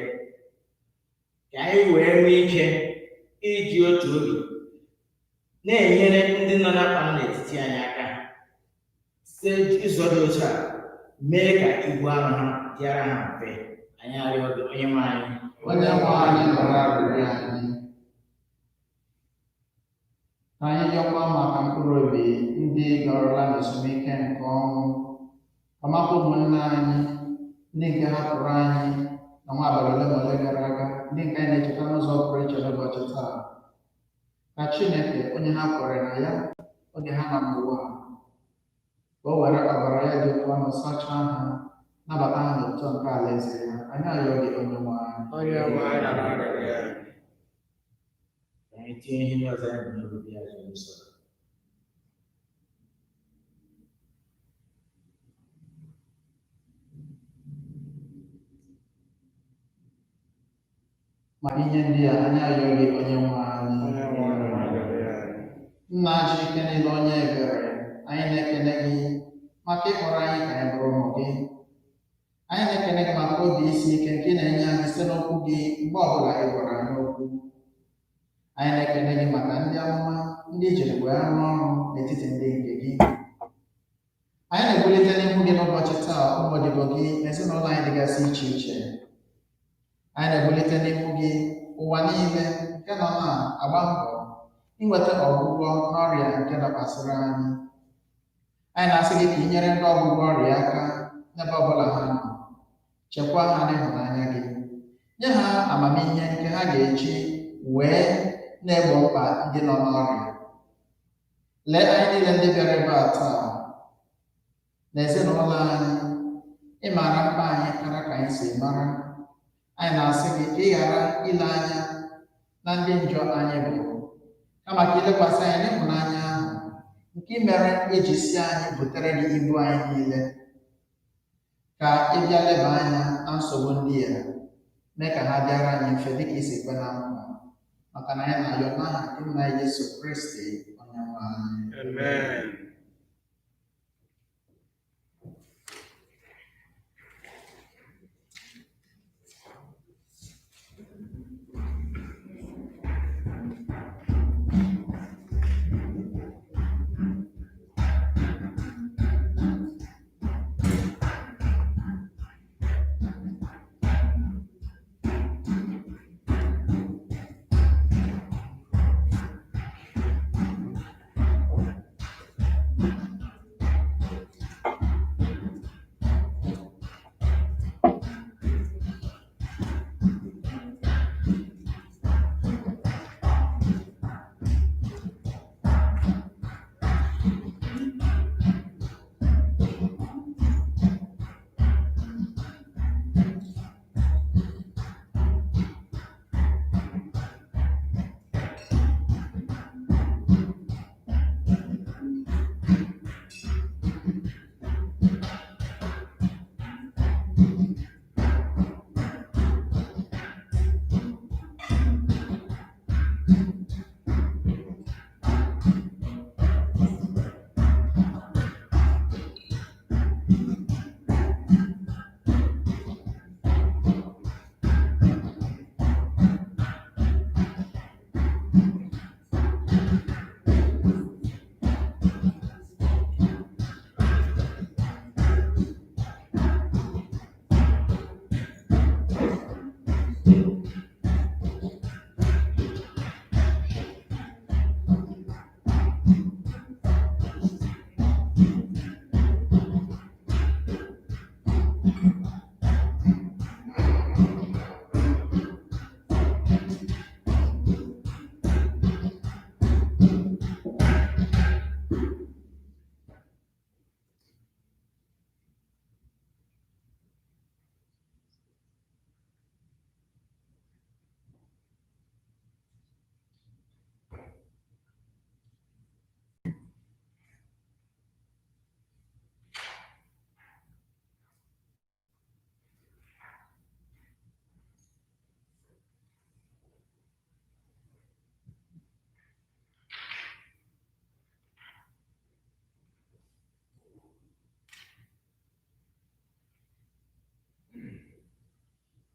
ka anyị wee nwee ike iji otu obi na-enyere ndị nọ na mkpa nọ n'etiti anyị aka, site ụzọ dị otu a mee ka ibu arụ ha dịara ha mfe. Anyị arịọ gị onye nwe anyị. Onye nwe anyị nụrụ arịrịọ anyị. Ka anyị rịọkwa maka mkpụrụ obi ndị garala n'ezumike nke ọnwụ, ka makwa ụmụnne anyị ndị nke hapụrụ anyị na nwa abalị ole ma ole gara aga, ndị nke anyị na-echeta n'ụzọ pụrụ iche n'ụbọchị taa. Ka Chineke onye ha kwere na ya oge ha nọ n'ụwa, ka o were ọbara ya dị oke ọnụ sachaa ha, nabata ha n'ụtọ nke alaeze ya. Anyị arịọ gị onye nwe anyị. Onye nwe anyị nara arịrịọ anyị. Ka anyị tinye ihe ndị ọzọ anyị bụ n'obi bịa Jerusalem. Maka ihe ndị a anyị arịọ gị onye nwe anyị. Nna ji ike niile onye ebere, anyị na-ekele gị maka ịkpọrọ anyị ka anyị bụrụ ụmụ gị. Anyị na-ekele gị maka obi isi ike nke ị na-enye anyị site n'okwu gị mgbe ọbụla ị gwara anyị okwu. Anyị na-ekele gị maka ndị amụma ndị i jiri wee rụọ ọrụ n'etiti ndị nke gị. Anyị na-ebulite n'ihu gị n'ụbọchị taa ụmụ odibo gị na ezinụlọ anyị dịgasị iche iche. Anyị na-ebulite n'ihu gị ụwa niile nke nọ na-agba mbọ inweta ọgwụgwọ n'ọrịa nke dakwasịrị anyị. Anyị na-asị gị ka ị nyere ndị ọgwụgwọ ọrịa aka n'ebe ọbụla ha nọ, chekwaa ha n'ịhụnanya gị, nye ha amamihe nke ha ga-eji wee na-egbo mkpa ndị nọ n'ọrịa. Lee anyị niile ndị bịara ebe a taa na ezinụlọ anyị, ị maara mkpa anyị kara ka anyị si mara. Anyị na-asị gị ka ị ghara ile anya na ndị njọ anyị bụ, kama ka ilekwasị anya n'ịhụnanya ahụ nke i mere iji si anyị butere gị ibu anyị niile. Ka ị bịa leba anya na nsogbu ndị a, mee ka ha bịara anyị mfe dịka i si kwe na nkwa, maka na anyị na-ayọ n'aha nke nna anyị Jesu Kristi onye nwe anyị. Amen.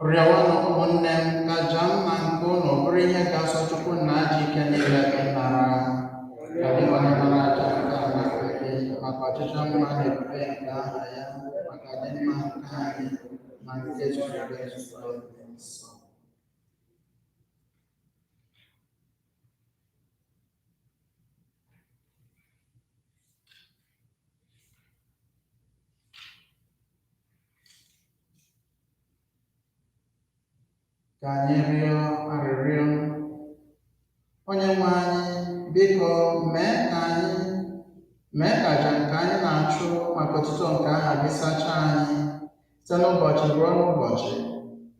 Rịọwanụ ụmụnne m ka aja m na nke unu bụrụ ihe ga-asọ Chukwu nna ji ike niile ịnara. Ka dị onye nara aja nke a n'aka gị maka ọchịchọ mma na ebube nke aha ya, maka ọdịmma nke anyị na nke zuru ezu dị nsọ. Ka anyị rịọ arịrịọ. Onye nwe anyị, biko mee ka aja nke anyị na-achụ maka otuto nke aha gị sachaa anyị site n'ụbọchị ruo n'ụbọchị,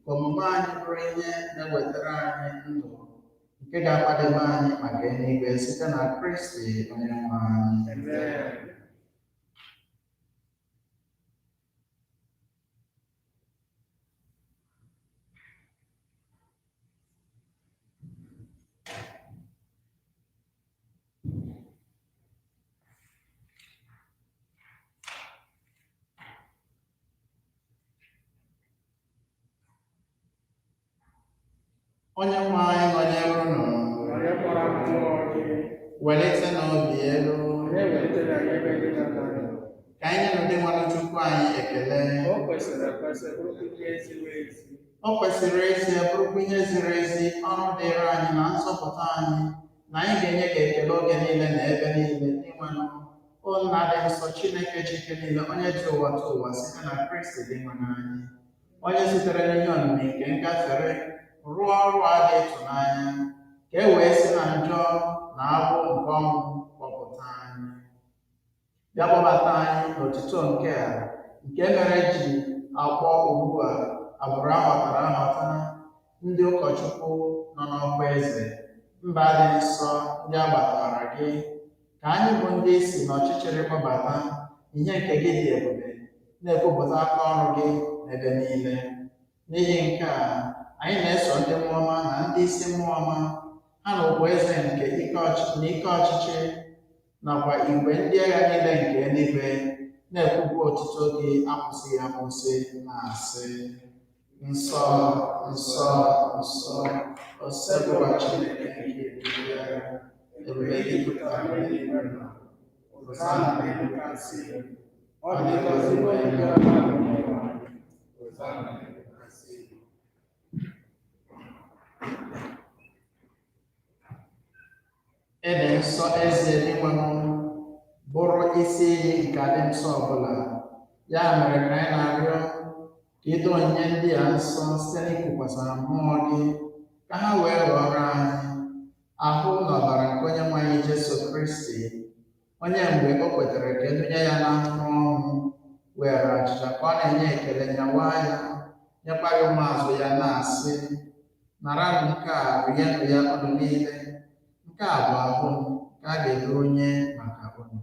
ka omume anyị bụrụ ihe na-ewetara anyị ndụ nke ga-akwadebe anyị maka eluigwe site na Kristi onye nwe anyị. Amen. Onye nwe anyị nọnyere unu. Nọnyekwara mmụọ gị. Welitenụ obi elu. Anyị ewelitela ya ebe ndị nna nna anyị nọ. Ka anyị nye ndị nwanne Chukwu anyị ekele. O kwesịrị ekwesị, bụrụkwa ihe ziri ezi. O kwesịrị ezie, bụrụkwa ihe ziri ezi, ọrụ dịịrị anyị na nzọpụta anyị, na anyị ga-enye gị ekele oge niile na ebe niile, Dinwenụ, o Nna dị nsọ, Chineke Chike niile, onye ji ụwa tụ ụwa site na Kristi Dinwenụ anyị, onye sitere n'ihe omimi nke ngafere rụọ ọrụ a dị ịtụnanya, ka e wee si na njọ na agbụ nke ọnwụ kpọpụta anyị, bịa kpọbata anyị n'otuto nke a, nke mere ji akpọ ugbu a agbụrụ ahọtara ahọta, ndị ụkọchukwu nọ n'ọkwa eze, mba dị nsọ, ndị a gbatara gị, ka anyị bụ ndị si n'ọchịchịrị kpọbata ihe nke gị dị ebube, na-ekwupụta aka ọrụ gị n'ebe niile. N'ihi nke a, anyị na-eso ndị mmụọ ọma na ndị isi mmụọ ọma ha na okpu eze nke ike na ike ọchịchị nakwa igwe ndị agha niile nke eluigwe na-ekwupụ otuto gị akwụsịghị akwụsị, na-asị: Nsọ, nsọ, nsọ, Osebụwa Chineke nke ebube agha, ebube gị pụtara n'eluigwe na Hosana n'elu kasị elu. Ọ dị ngọzi bụ onye bịara n'aha Onyenwe anyị. Hosana n'elu kasị elu. Ịdị nsọ eze Dinwenụ bụrụ isi iyi nke adị nsọ ọbụla. Ya mere ka anyị na-arịọ ka ido onyinye ndị a nsọ site n'ịkụkwasara mmụọ gị, ka ha wee ghọrọ anyị ahụ na ọbara nke Onye nwe anyị Jesu Kristi, onye mgbe o kwetara ka edunye ya n'ahụhụ ọnwụ, were achịcha ka ọ na-enye ekele, nyawa ya, nyekwa ya ụmụazụ ya, na-asị: Naranụ nke a, rienụ ya unu niile. Nke a bụ ahụ m nke a ga-eburu nye maka unu.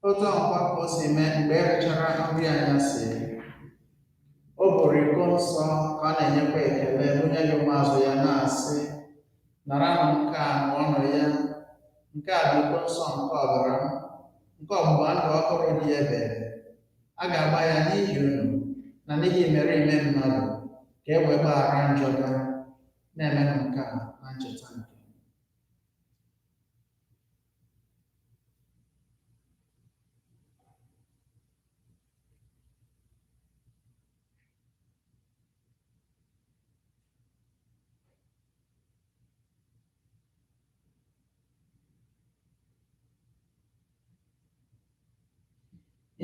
Otu ahụkwa ka o si mee mgbe e richara nri anyasị, o buru iko nsọ ka ọ na-enyekwa ekele, bunye ya ụmụazụ ya, na-asị: Naranụ nke a, ṅụọnụ ya. Nke a bụ iko nsọ nke ọbara m, nke ọgbụgba ndụ ọhụrụ dị ebere. A ga-agba ya n'ihi unu na n'ihi imerime mmadụ, ka e wee gbaghara njọ ha. Na-emenụ nke a na ncheta nke m.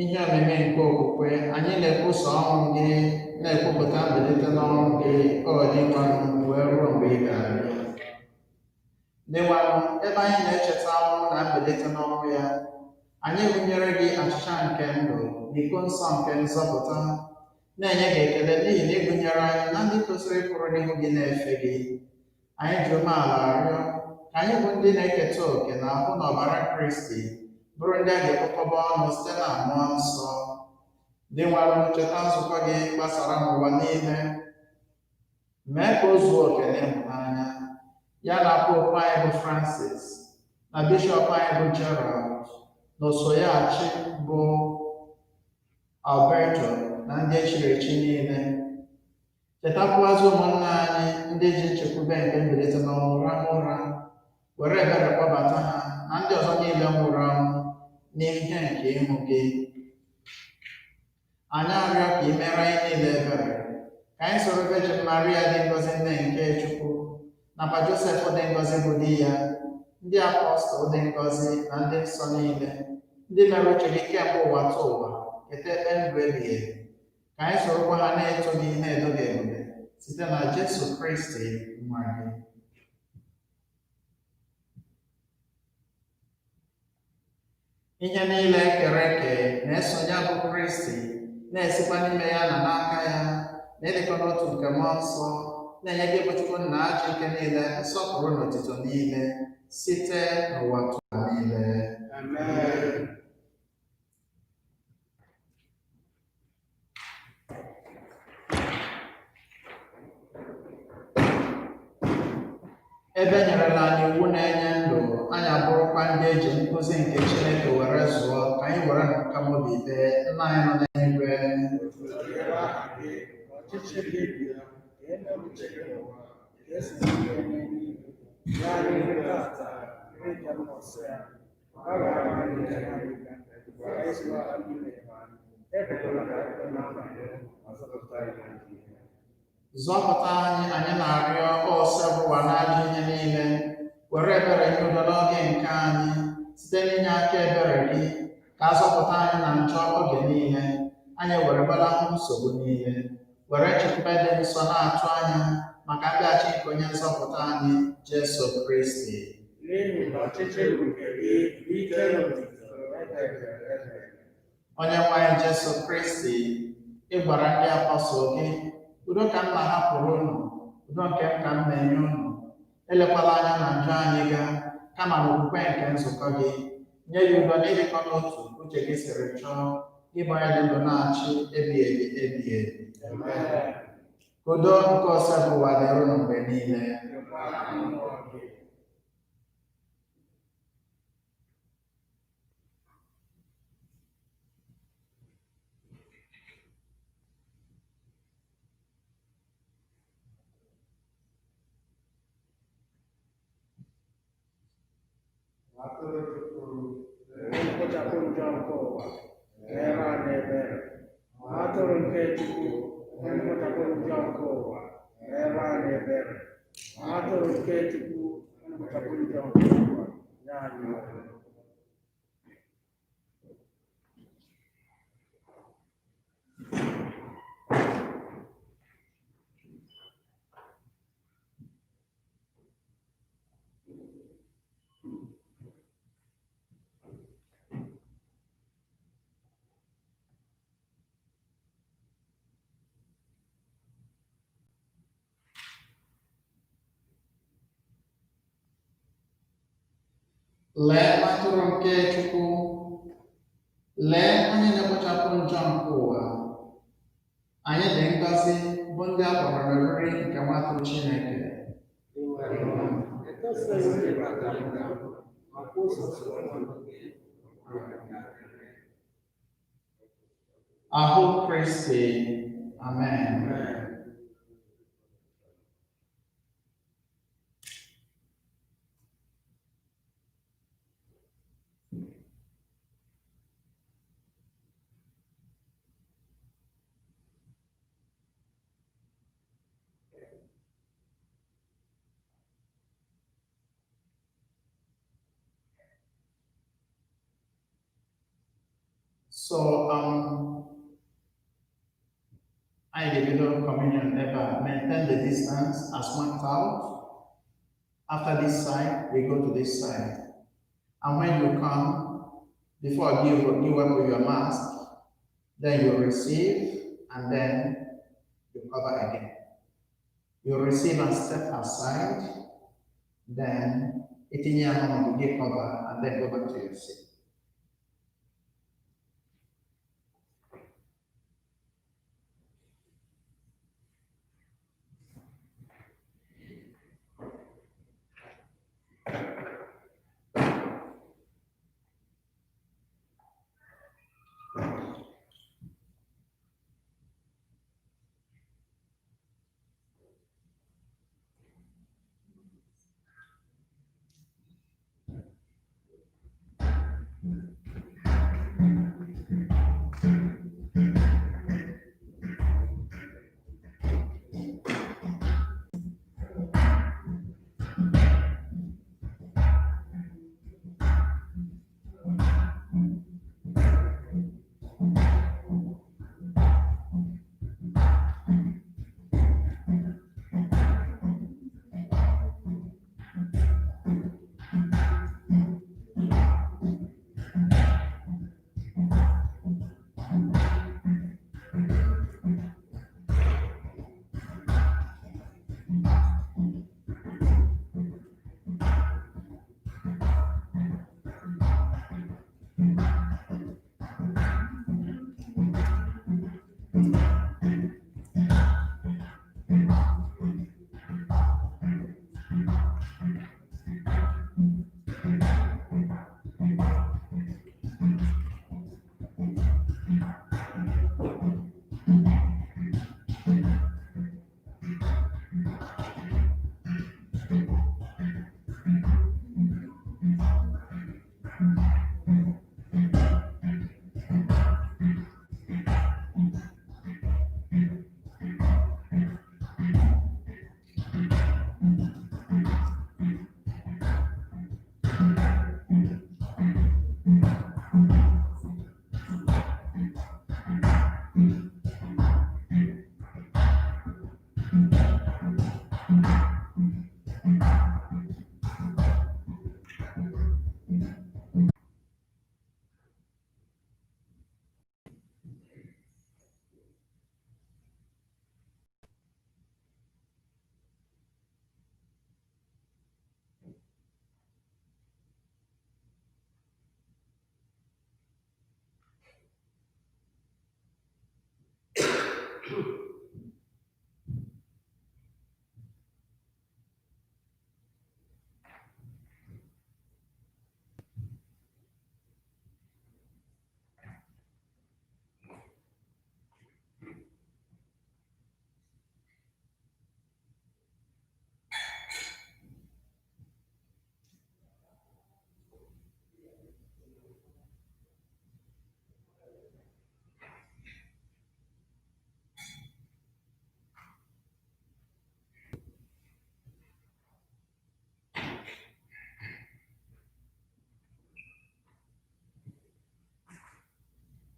Ihe omimi nke okwukwe. Anyị na-ekwusa ọnwụ gị, na-ekwupụta mbilite n'ọnwụ gị, o Dinwenụ, wee ruo mgbe ị ga-abịa. Dinwenụ, ebe anyị na-echeta ọnwụ na mbilite n'ọnwụ ya, anyị gụnyere gị achịcha nke ndụ na iko nsọ nke nzọpụta, na-enye gị ekele n'ihi na ị gụnyere anyị na ndị tosiri ịkwụrụ n'ihu gị na-efe gị. Anyị ji umeala arịọ ka anyị bụ ndị na-eketa òkè na ahụ na ọbara Kristi bụrụ ndị a ga-ekpokọba ọnụ site na mmụọ nsọ. Dinwenụ, cheta nzukọ gị gbasara n'ụwa niile, mee ka o zuo oke n'ịhụnanya ya na popu anyị bụ Francis, na bishọp anyị bụ Gerald, na osoyachi bụ Alberto, na ndị echiri echi niile. Chetakwuazị ụmụnna anyị ndị ji nchekwube nke mbilite n'ọnwụ rahụ ụra, were ebere kpọbata ha na ndị ọzọ niile nwụrụ anwụ n'ihe nke ịhụ gị. Anyị arịọ ka ị mere anyị niile ebere, ka anyị soro Virgin Maria dị ngọzi, nne nke Chukwu, nakwa Josef dị ngọzi bụ di ya, ndị apọstụl dị ngọzi na ndị nsọ niile, ndị mere uche gị kemgbe ụwa tụ ụwa, keta ekpe ndụ ebighị ebi, ka anyị sorokwa ha na-eto gị na-edo gị ebube site na Jesu Kristi nwa gị. Ihe niile e kere eke na-eso ya bụ Kristi, na-esikwa n'ime ya na n'aka ya, na ịdịkọ n'otu nke mmụọ nsọ, Na-enye gị bụ Chukwu nna ji ike niile, nsọpụrụ na otuto niile, site n'ụwa tụwa niile. Amen. Ebe e nyerela anyị iwu na-enye ndụ, anyị abụrụkwa ndị e ji nkuzi nke Chineke were zụọ, ka anyị were nkamobi bee Nna anyị nọ n'eluigwe. Dịrị aha gị, ka ọchịchị gị bịa, ka e mee uche gị n'ụwa, ka e si n'eluigwe mee n'igwe. Nye anyị nri tata, nri nke mbọsị a. Gbaghara anyị njọ anyị, dịka anyị si gbaghara ndị mere anyị. Ekwekwala ka anyị kwe na nkwa, ma zọpụta anyị n'ajọ ihe. Zọpụta anyị, anyị na-arịọ, Osebụwa n'ajọ ihe niile, were ebere nye udo n'oge nke anyị, site n'inye aka ebere gị, ka a zọpụta anyị na njọ oge niile, anyị were gbalahụ nsogbu niile, were nchekwube dị nsọ na-atụ anya maka mbịaghachi nke onye nzọpụta anyị, Jesu Kristi. N'ihi na ọchịchị bụ nke gị, ike na otuto, ebere ebere. Onye nwe anyị Jesu Kristi, ị gwara ndị apọstụl gị, udo ka m na-ahapụrụ unu, udo nke m ka m na-enye unu. Elekwala anya na njọ anyị ga, kama n'okwukwe nke nzukọ gị. Nye ya udo na ịdịkọ n'otu uche gị siri chọọ, ịbụ onye dị ndụ na-achị ebighị ebi ebighị ebi. Amen. Ka udo nke Osebụwa dịrị unu mgbe niile. Dịkwa mmụọ gị. Atụrụ Chukwu, Mkpochapụ njọ nke ụwa, meere anyị ebere. Atụrụ nke Chukwu, onye mkpochapụ njọ nke ụwa, meere anyị ebere. Atụrụ nke Chukwu, onye mkpochapụ njọ nke ụwa, nye anyị udo. Lee atụrụ nke Chukwu, lee onye na-ekpochapụ njọ nke ụwa. Anyị dị ngọzi bụ ndị a kpọrọ n'oriri nke nwa atụrụ Chineke. Etosịghị m ịbata nga, ma kwụsịtụ ọnọdụ gị. Ahụ Kristi. Amen. Amen. So, anyị ga-ebido communion ebe a. Maintain the distance as marked out. After this side, we go to this side. And when you come, before you wear your mask, then you receive, and then you cover again. You receive and step aside, then itinye ya n'ọnọdụ gị cover, and then go back to your seat.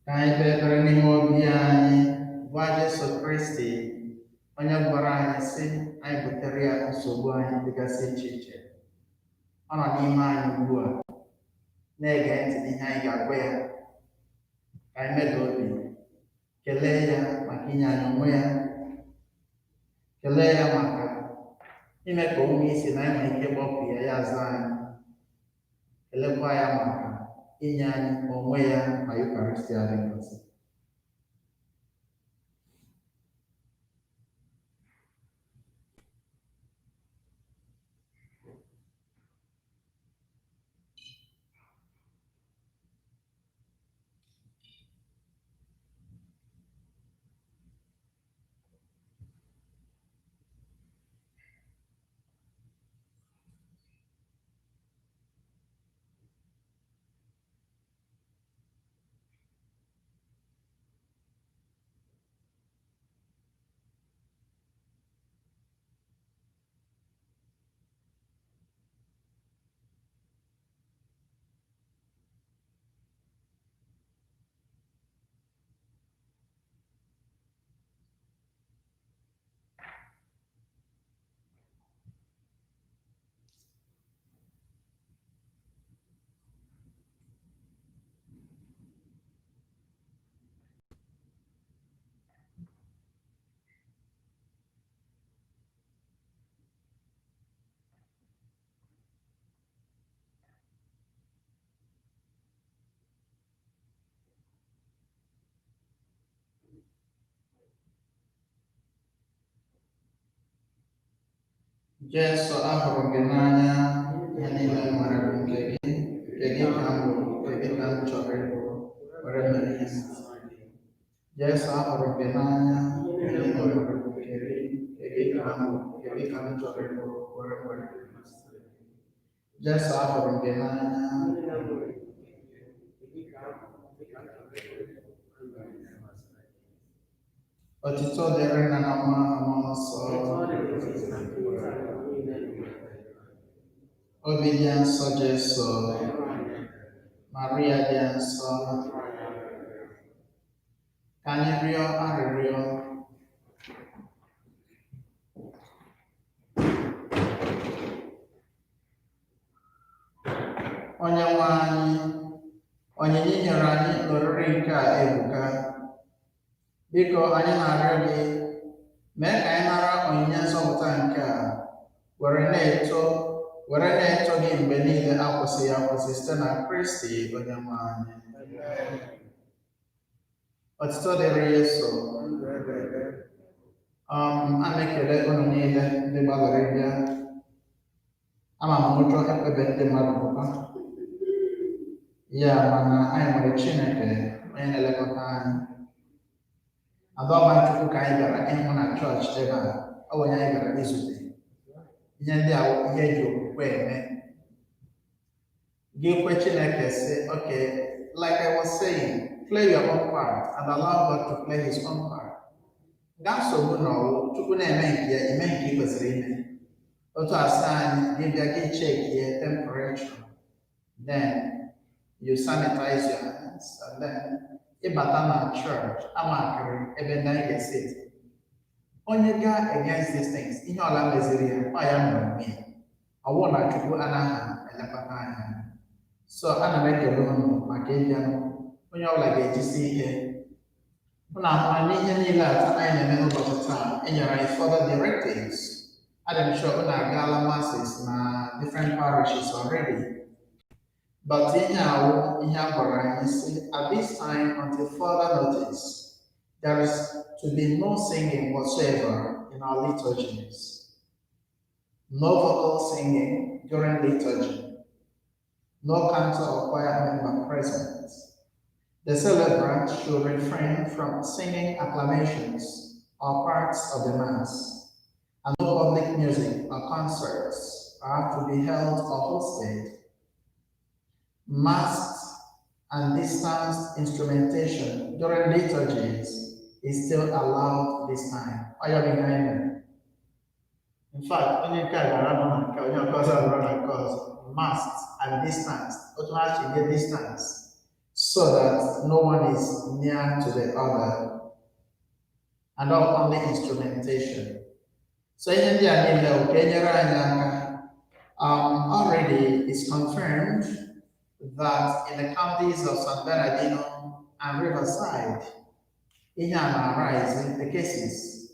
Ka anyị kpee ekpere n'ime obi anyị gwa Jesu Kristi onye gwara anyị sị anyị butere ya nsogbu anyị dịgasị iche iche. Ọ nọ n'ime anyị ugbu a na-ege ntị n'ihe anyị ga-agwa ya. Ka anyị meda obi kelee ya maka inye anyị onwe ya, kelee ya maka ime ka o nwee isi na anyị nwere ike ịgbapụ ya ya aza anyị, kelekwa ya maka inye anyị onwe ya na Eucharistia dị ngọzi. Jesu, ahụrụ gị n'anya, ihe niile m nwere bụ nke gị, nke gị ka m bụ, nke gị ka m chọrọ ịbụ, were mere ihe masịrị gị. Jesu, ahụrụ gị n'anya, ihe niile m nwere bụ nke gị, nke gị ka m bụ, nke gị ka m chọrọ ịbụ, were mere ihe masịrị gị. Jesu, ahụrụ gị n'anya. Otito dịrị Nna na Nwa na Mmụọ Nsọ. Obi dị nsọ Jesu, Maria dị nsọ, ka anyị rịọ arịrịọ. Onye nwe anyị, onyinye i nyere anyị n'oriri nke a ebuka. Biko anyị na-arịọ gị, mee ka anyị nara onyinye nzọpụta nke a, were na-eto gị mgbe niile akwụsịghị akwụsị site na Kristi onye nwe anyị. Otito dịrị Jesu. A na-ekele unu niile ndị gbalịrị bịa. Ama m ụjọ ekwebe ndị mmadụ pụta. Ya mana anyị nwere Chineke onye na-elekọta anyị. Adọba Chukwu ka anyị bịara ịhụ na chọọchị ebe a, ọ bụ onye anyị bịara izute. Ihe ndị a ihe eji okwukwe eme. Gị kwe Chineke sị, okay, like I was saying, play your own part and allow God to play his own part. Nga nsogbu na ọwụ Chukwu na-eme nke ya, ime nke ị kwesịrị ime. Otu asị anyị, gị bịa gị chekie temperature, then you sanitize your hands, and then ịbata na church, amakịrị ebe ndị anyị ga-esi. Onye gaa against these things, ihe ọla meziri ya, ọ ya mere onwe ya. Ọwụ na Chukwu anaghị elekọta anya. So ana m ekele unu maka ịbịa. Onye ọbụla ga-ejisi ike. Unu ahụla n'ihe niile a anyị na-eme n'ụbọchị taa, e nyere anyị further directives. Adị m sure unu agaala masses na different parishes already. But ihe awụ ihe a gwara anyị sị, at this time until further notice, there is to be no singing whatsoever in our liturgies. No vocal singing during liturgy. No cantor or choir member present. The celebrant should refrain from singing acclamations or parts of the Mass, and no public music or concerts are to be held or hosted. Masked and distanced instrumentation during liturgies is still allowed this time. Ọ ya bụ ihe anyị mere. In fact, onye nke a gara nọ na nke, onye nke ọzọ nọrọ na nke ọzọ, masked and distanced. Otu ha si nye distance so that no one is near to the other, and not only instrumentation. So ihe ndị a niile bụ ka e nyere anyị aka. Already it's confirmed that in the counties of San Bernardino and Riverside, ihe a na-arise, the cases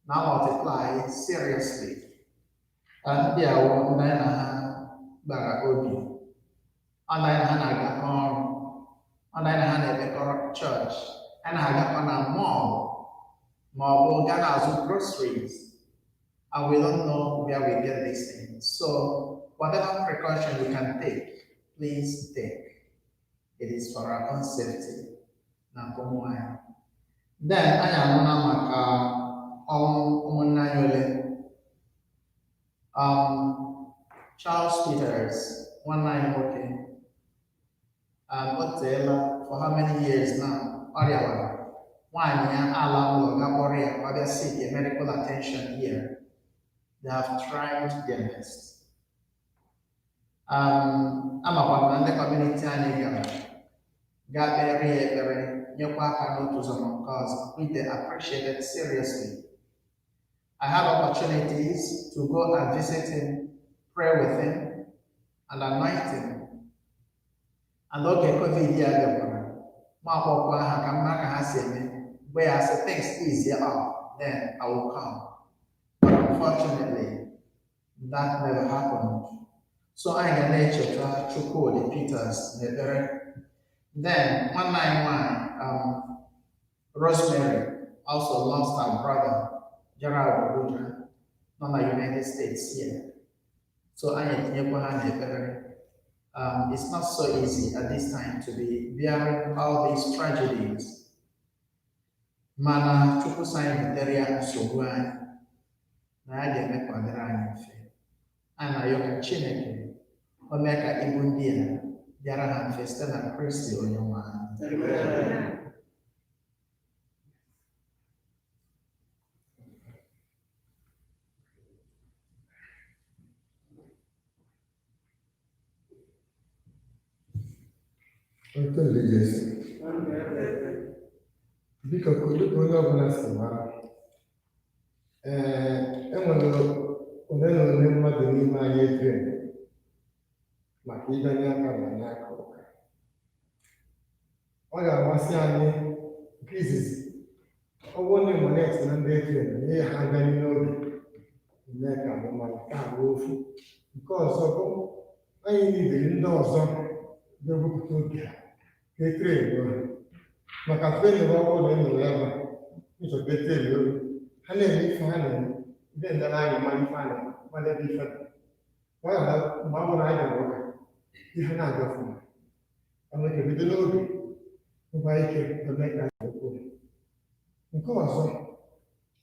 now multiply seriously. Ndị a wụ ndị anyị na ha gbara obi, ọ ndị anyị na ha na-agakọ ọrụ, ọ ndị anyị na ha na-emekọrọ chọọchị, anyị na-agakọ na mall ma ọ bụ gaa na-azụ groceries, and we don't know where we get these things. So whatever precaution you can take, please take. It is for our own safety na nke ụmụ anyị. Then anyị anụla maka ọnwụ ụmụnne anyị ole. Charles Peters, nwanne anyị nwoke, o teela, for how many years now, ọ rịawara. Nwaanyị ya ala ụlọ ga kpọrọ ya ka ọ bịa seek a medical attention here. They have tried their best. Amakwa m na ndị community anyị gara gaa kpere ya ekpere, nyekwa aka n'otu ụzọ ma nke ọzọ, which they appreciated seriously. I had opportunities to go and visit him, pray with him, and anoint him. And oge COVID ya bịakwara, ma akpọkwa ha ka mma ka ha si eme. Mgbe ya sị things easy up, then I will come. But unfortunately, that never happened. So anyị ga na-echeta Chukwudi Peters n'ekpere. Then nwanne anyị nwanyị, Rosemary, also lost her brother, Gerald Obuja, nọ na United States here. So anyị etinyekwa ha n'ekpere. It's not so easy at this time to be bearing all these tragedies. Mana Chukwu sị anyị butere ya nsogbu anyị, na ya ga-eme ka ọ dịrị anyị mfe. Anyị na-arịọ ka Chineke o mee ka ibu ndị a bịara ha mfe site na Kristi onye nwe anyị. Amen. Otito dịrị Jesu. Biko, kedu ka onye ọbụla si mara? Ee, enwere ole na ole mmadụ n'ime anyị etere maka ịbịanye aka na anyị aka ụka. Ọ ga-amasị anyị nke izizi, ọ bụrụ na ịmụ na na ndị etere nye ha abịanye n'oge, mee ka anyị mara. Nke a bụ ofu. Nke ọzọ bụ anyị nidiri ndị ọzọ ga-ewepụta oge ha ka e train ha, maka training bụ ọ bụrụ na ị nọrọ ebe a ịchọ ka e train oge ha na-eme ife ha na-eme, ndị ndara anyị mara ife a na-eme, mara ebe ife dị. Ka ọ ghara mgbe ọ bụla anyị bịara ụka, ihe na-aga ọfụma. Ọ nwere ike bido n'oge ngwa ike eme ka anyị kwuo. Nke ọzọ,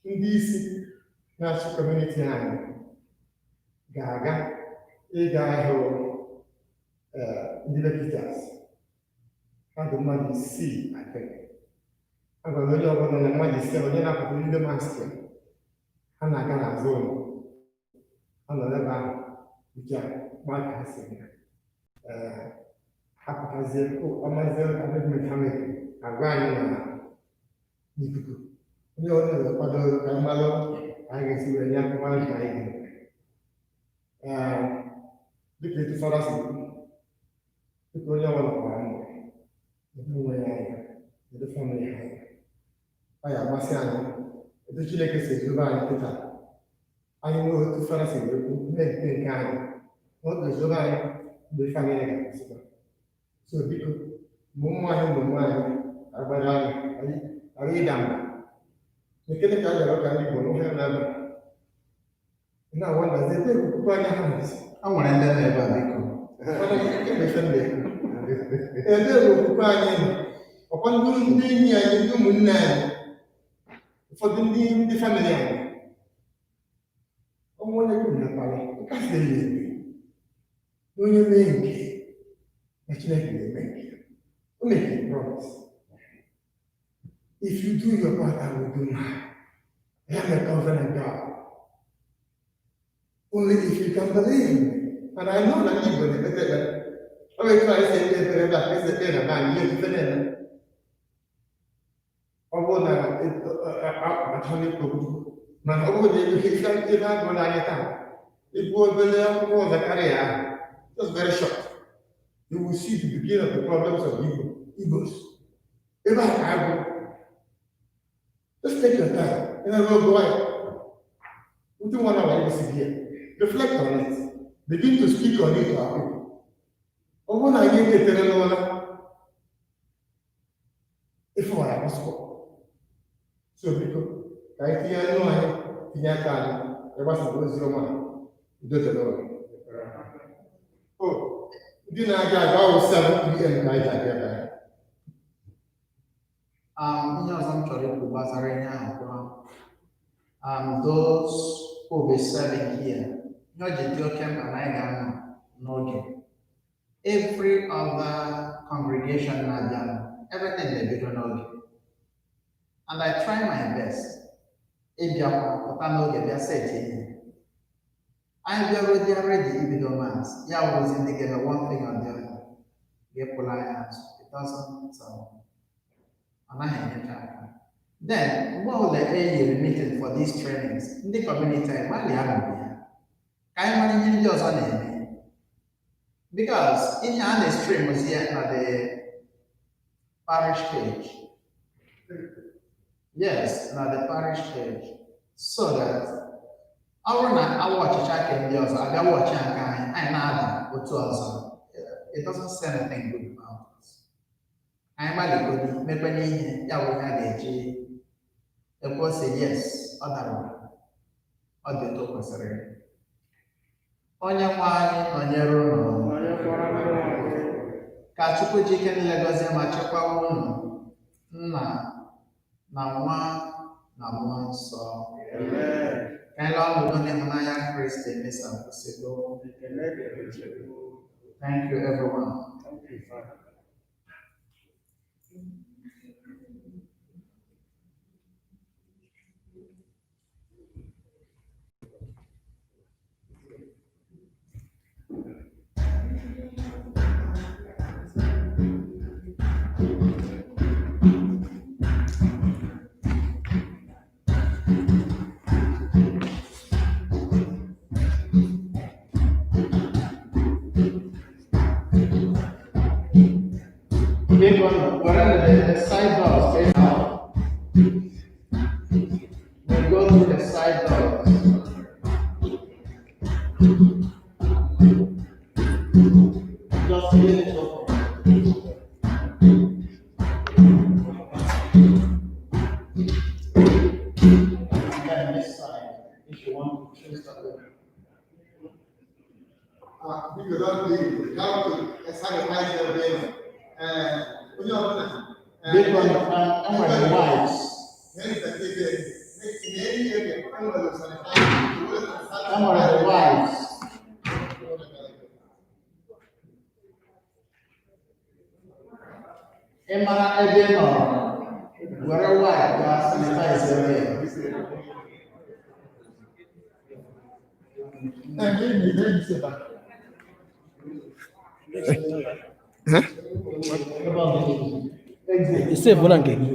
ndị isi na-achị community anyị ga-aga ịga ahụ. Ndị be Peters ha dị mmadụ 6, I think. A gwara onye ọbụla na mmadụ 5 onye na-apụta ndị mask ya, ha na-aga n'azụ ụlọ, ha nọ ebe ahụ uche gba ka ha si eme. Ee, ha pụtazie, ọmazie arrangement ha mere, agwa anyị na n'ikuku, onye ọbụla ga-akwado ka mmalụ anyị ga-esi wee nye aka mara nke anyị ga-eme. Ee, dịka etu fada si kwu, dịka onye ọbụla gbara mbọ ebe onwe ya anya, edo family ha anya, ọ ya amasị anyị etu Chineke si edobe anyị kịta. Anyị nwee otu fada si wee kwu mee nke anyị, ọ ga-ezobe anyị mgbe ife anyị ga-akwụsịkwa. So biko, mgbe ụmụ anyị, mgbe ụmụ anyị agbara anyị ghara ịda mba. Ekele ka a gara ụka ndị Igbo n'ohe na-aba na-awọndazi ebe okwukwe anya ha nọzi. O nwere ndị nọ ebe a, biko. Mana nke bụ ife m na-ekwu, ebe okwukwe anyị nọ, ọkwa ndị enyi anyị, ndị ụmụnne anyị, ụfọdụ ndị family anyị, ọnwụ onye kwuru na kpali nkasi ya ebe na onye mee nke na Chineke ga-eme nke ya. O make a promise: "If you do your part, I will do mine. I am a covenant God. Only if you can believe in me." And I know na ndị Igbo na-ekpete ekpere. Ọ bụ etu anyị si ekpe ekpere ebe a ka esi ekpe na be anyị, ihe ofufe na-eme. Ọ bụrụ na achọ n'ikwu okwu, mana ọ bụrụ na ife ebe agụrụ anyị taa, ịgụ obere akwụkwọ Zekaraya ahụ, just very short, you will see the beginning of the problems of Igbo, Igbos. Ebe a ka agụ. Just take your time. Ị na-arụ oge nwayọ. Within one hour, you will here. Reflect on it. Begin to speak on it to our people. Ọ bụrụ na anyị eketere n'ụra, ife ọra akwụsịkwa. So biko, ka anyị tinye ọnụ anyị, tinye aka anyị, ịgbasa ozi ọma a. Udo dịrị ụlọ. O, ndị na-aga aga, ọ bụ 7 p.m. ka anyị ji abịa ebe ahụ. Ihe ọzọ m chọrọ ikwu gbasara ihe ahụ kwa, those who will be serving here, ihe ọ ji dị oke mkpa na anyị ga-anọ n'oge. Every other congregation na-abịa, everything na-ebido n'oge. And I try my best ịbịakwa pụta n'oge, bịa set ihe. Anyị bịaruo dị ready ibido mass, ya wụrụzi ndị ga-eme one thing or the other ga-epụla anyị azụ. It doesn't, ọ naghị enyecha aka. Then mgbe ọbụla e nyere meeting for these trainings, ndị community anyị gbalịa nụrụ ya ka anyị mara ihe ndị ọzọ na-eme, because ihe a na-stream ozi ya na the parish page, yes, na the parish page, so that ọ bụrụ na awa ọchịchị aka ndị ọzọ abịa wọchị nke anyị, anyị na-ada otu ọzọ, it doesn't say anything good about us. Anyị gbalịgodi mekwenye ihe ya bụ ihe a ga-eji ekwe ose, yes, ọ dara ụda, ọ dị otu o kwesịrị. Onye nwe anyị nọnyere unu. Nọnyekwara mmụọ gị. Ka Chukwu ji ike niile gọzie ma chekwawa unu, Nna na Nwa na Mmụọ Nsọ. Amen. Ka anyị laa n'udo n'ịhụnanya Kristi. Misa kwụsịgo. Ekele dịrị Chukwu. Thank you, everyone. Thank you, Father. Biko, were the side doors stay out. We go through the side doors. Just leave it open. And then this side, if you want to choose that way. Biko, don't leave. You have to sanitize your brain. Onye ọbụla. Biko, enwere wipes. Enwere sanitizer. Enwere the wipes. Ị mara ebe ị nọrọ, were wipe gaa sanitize ya. Save na nke gị.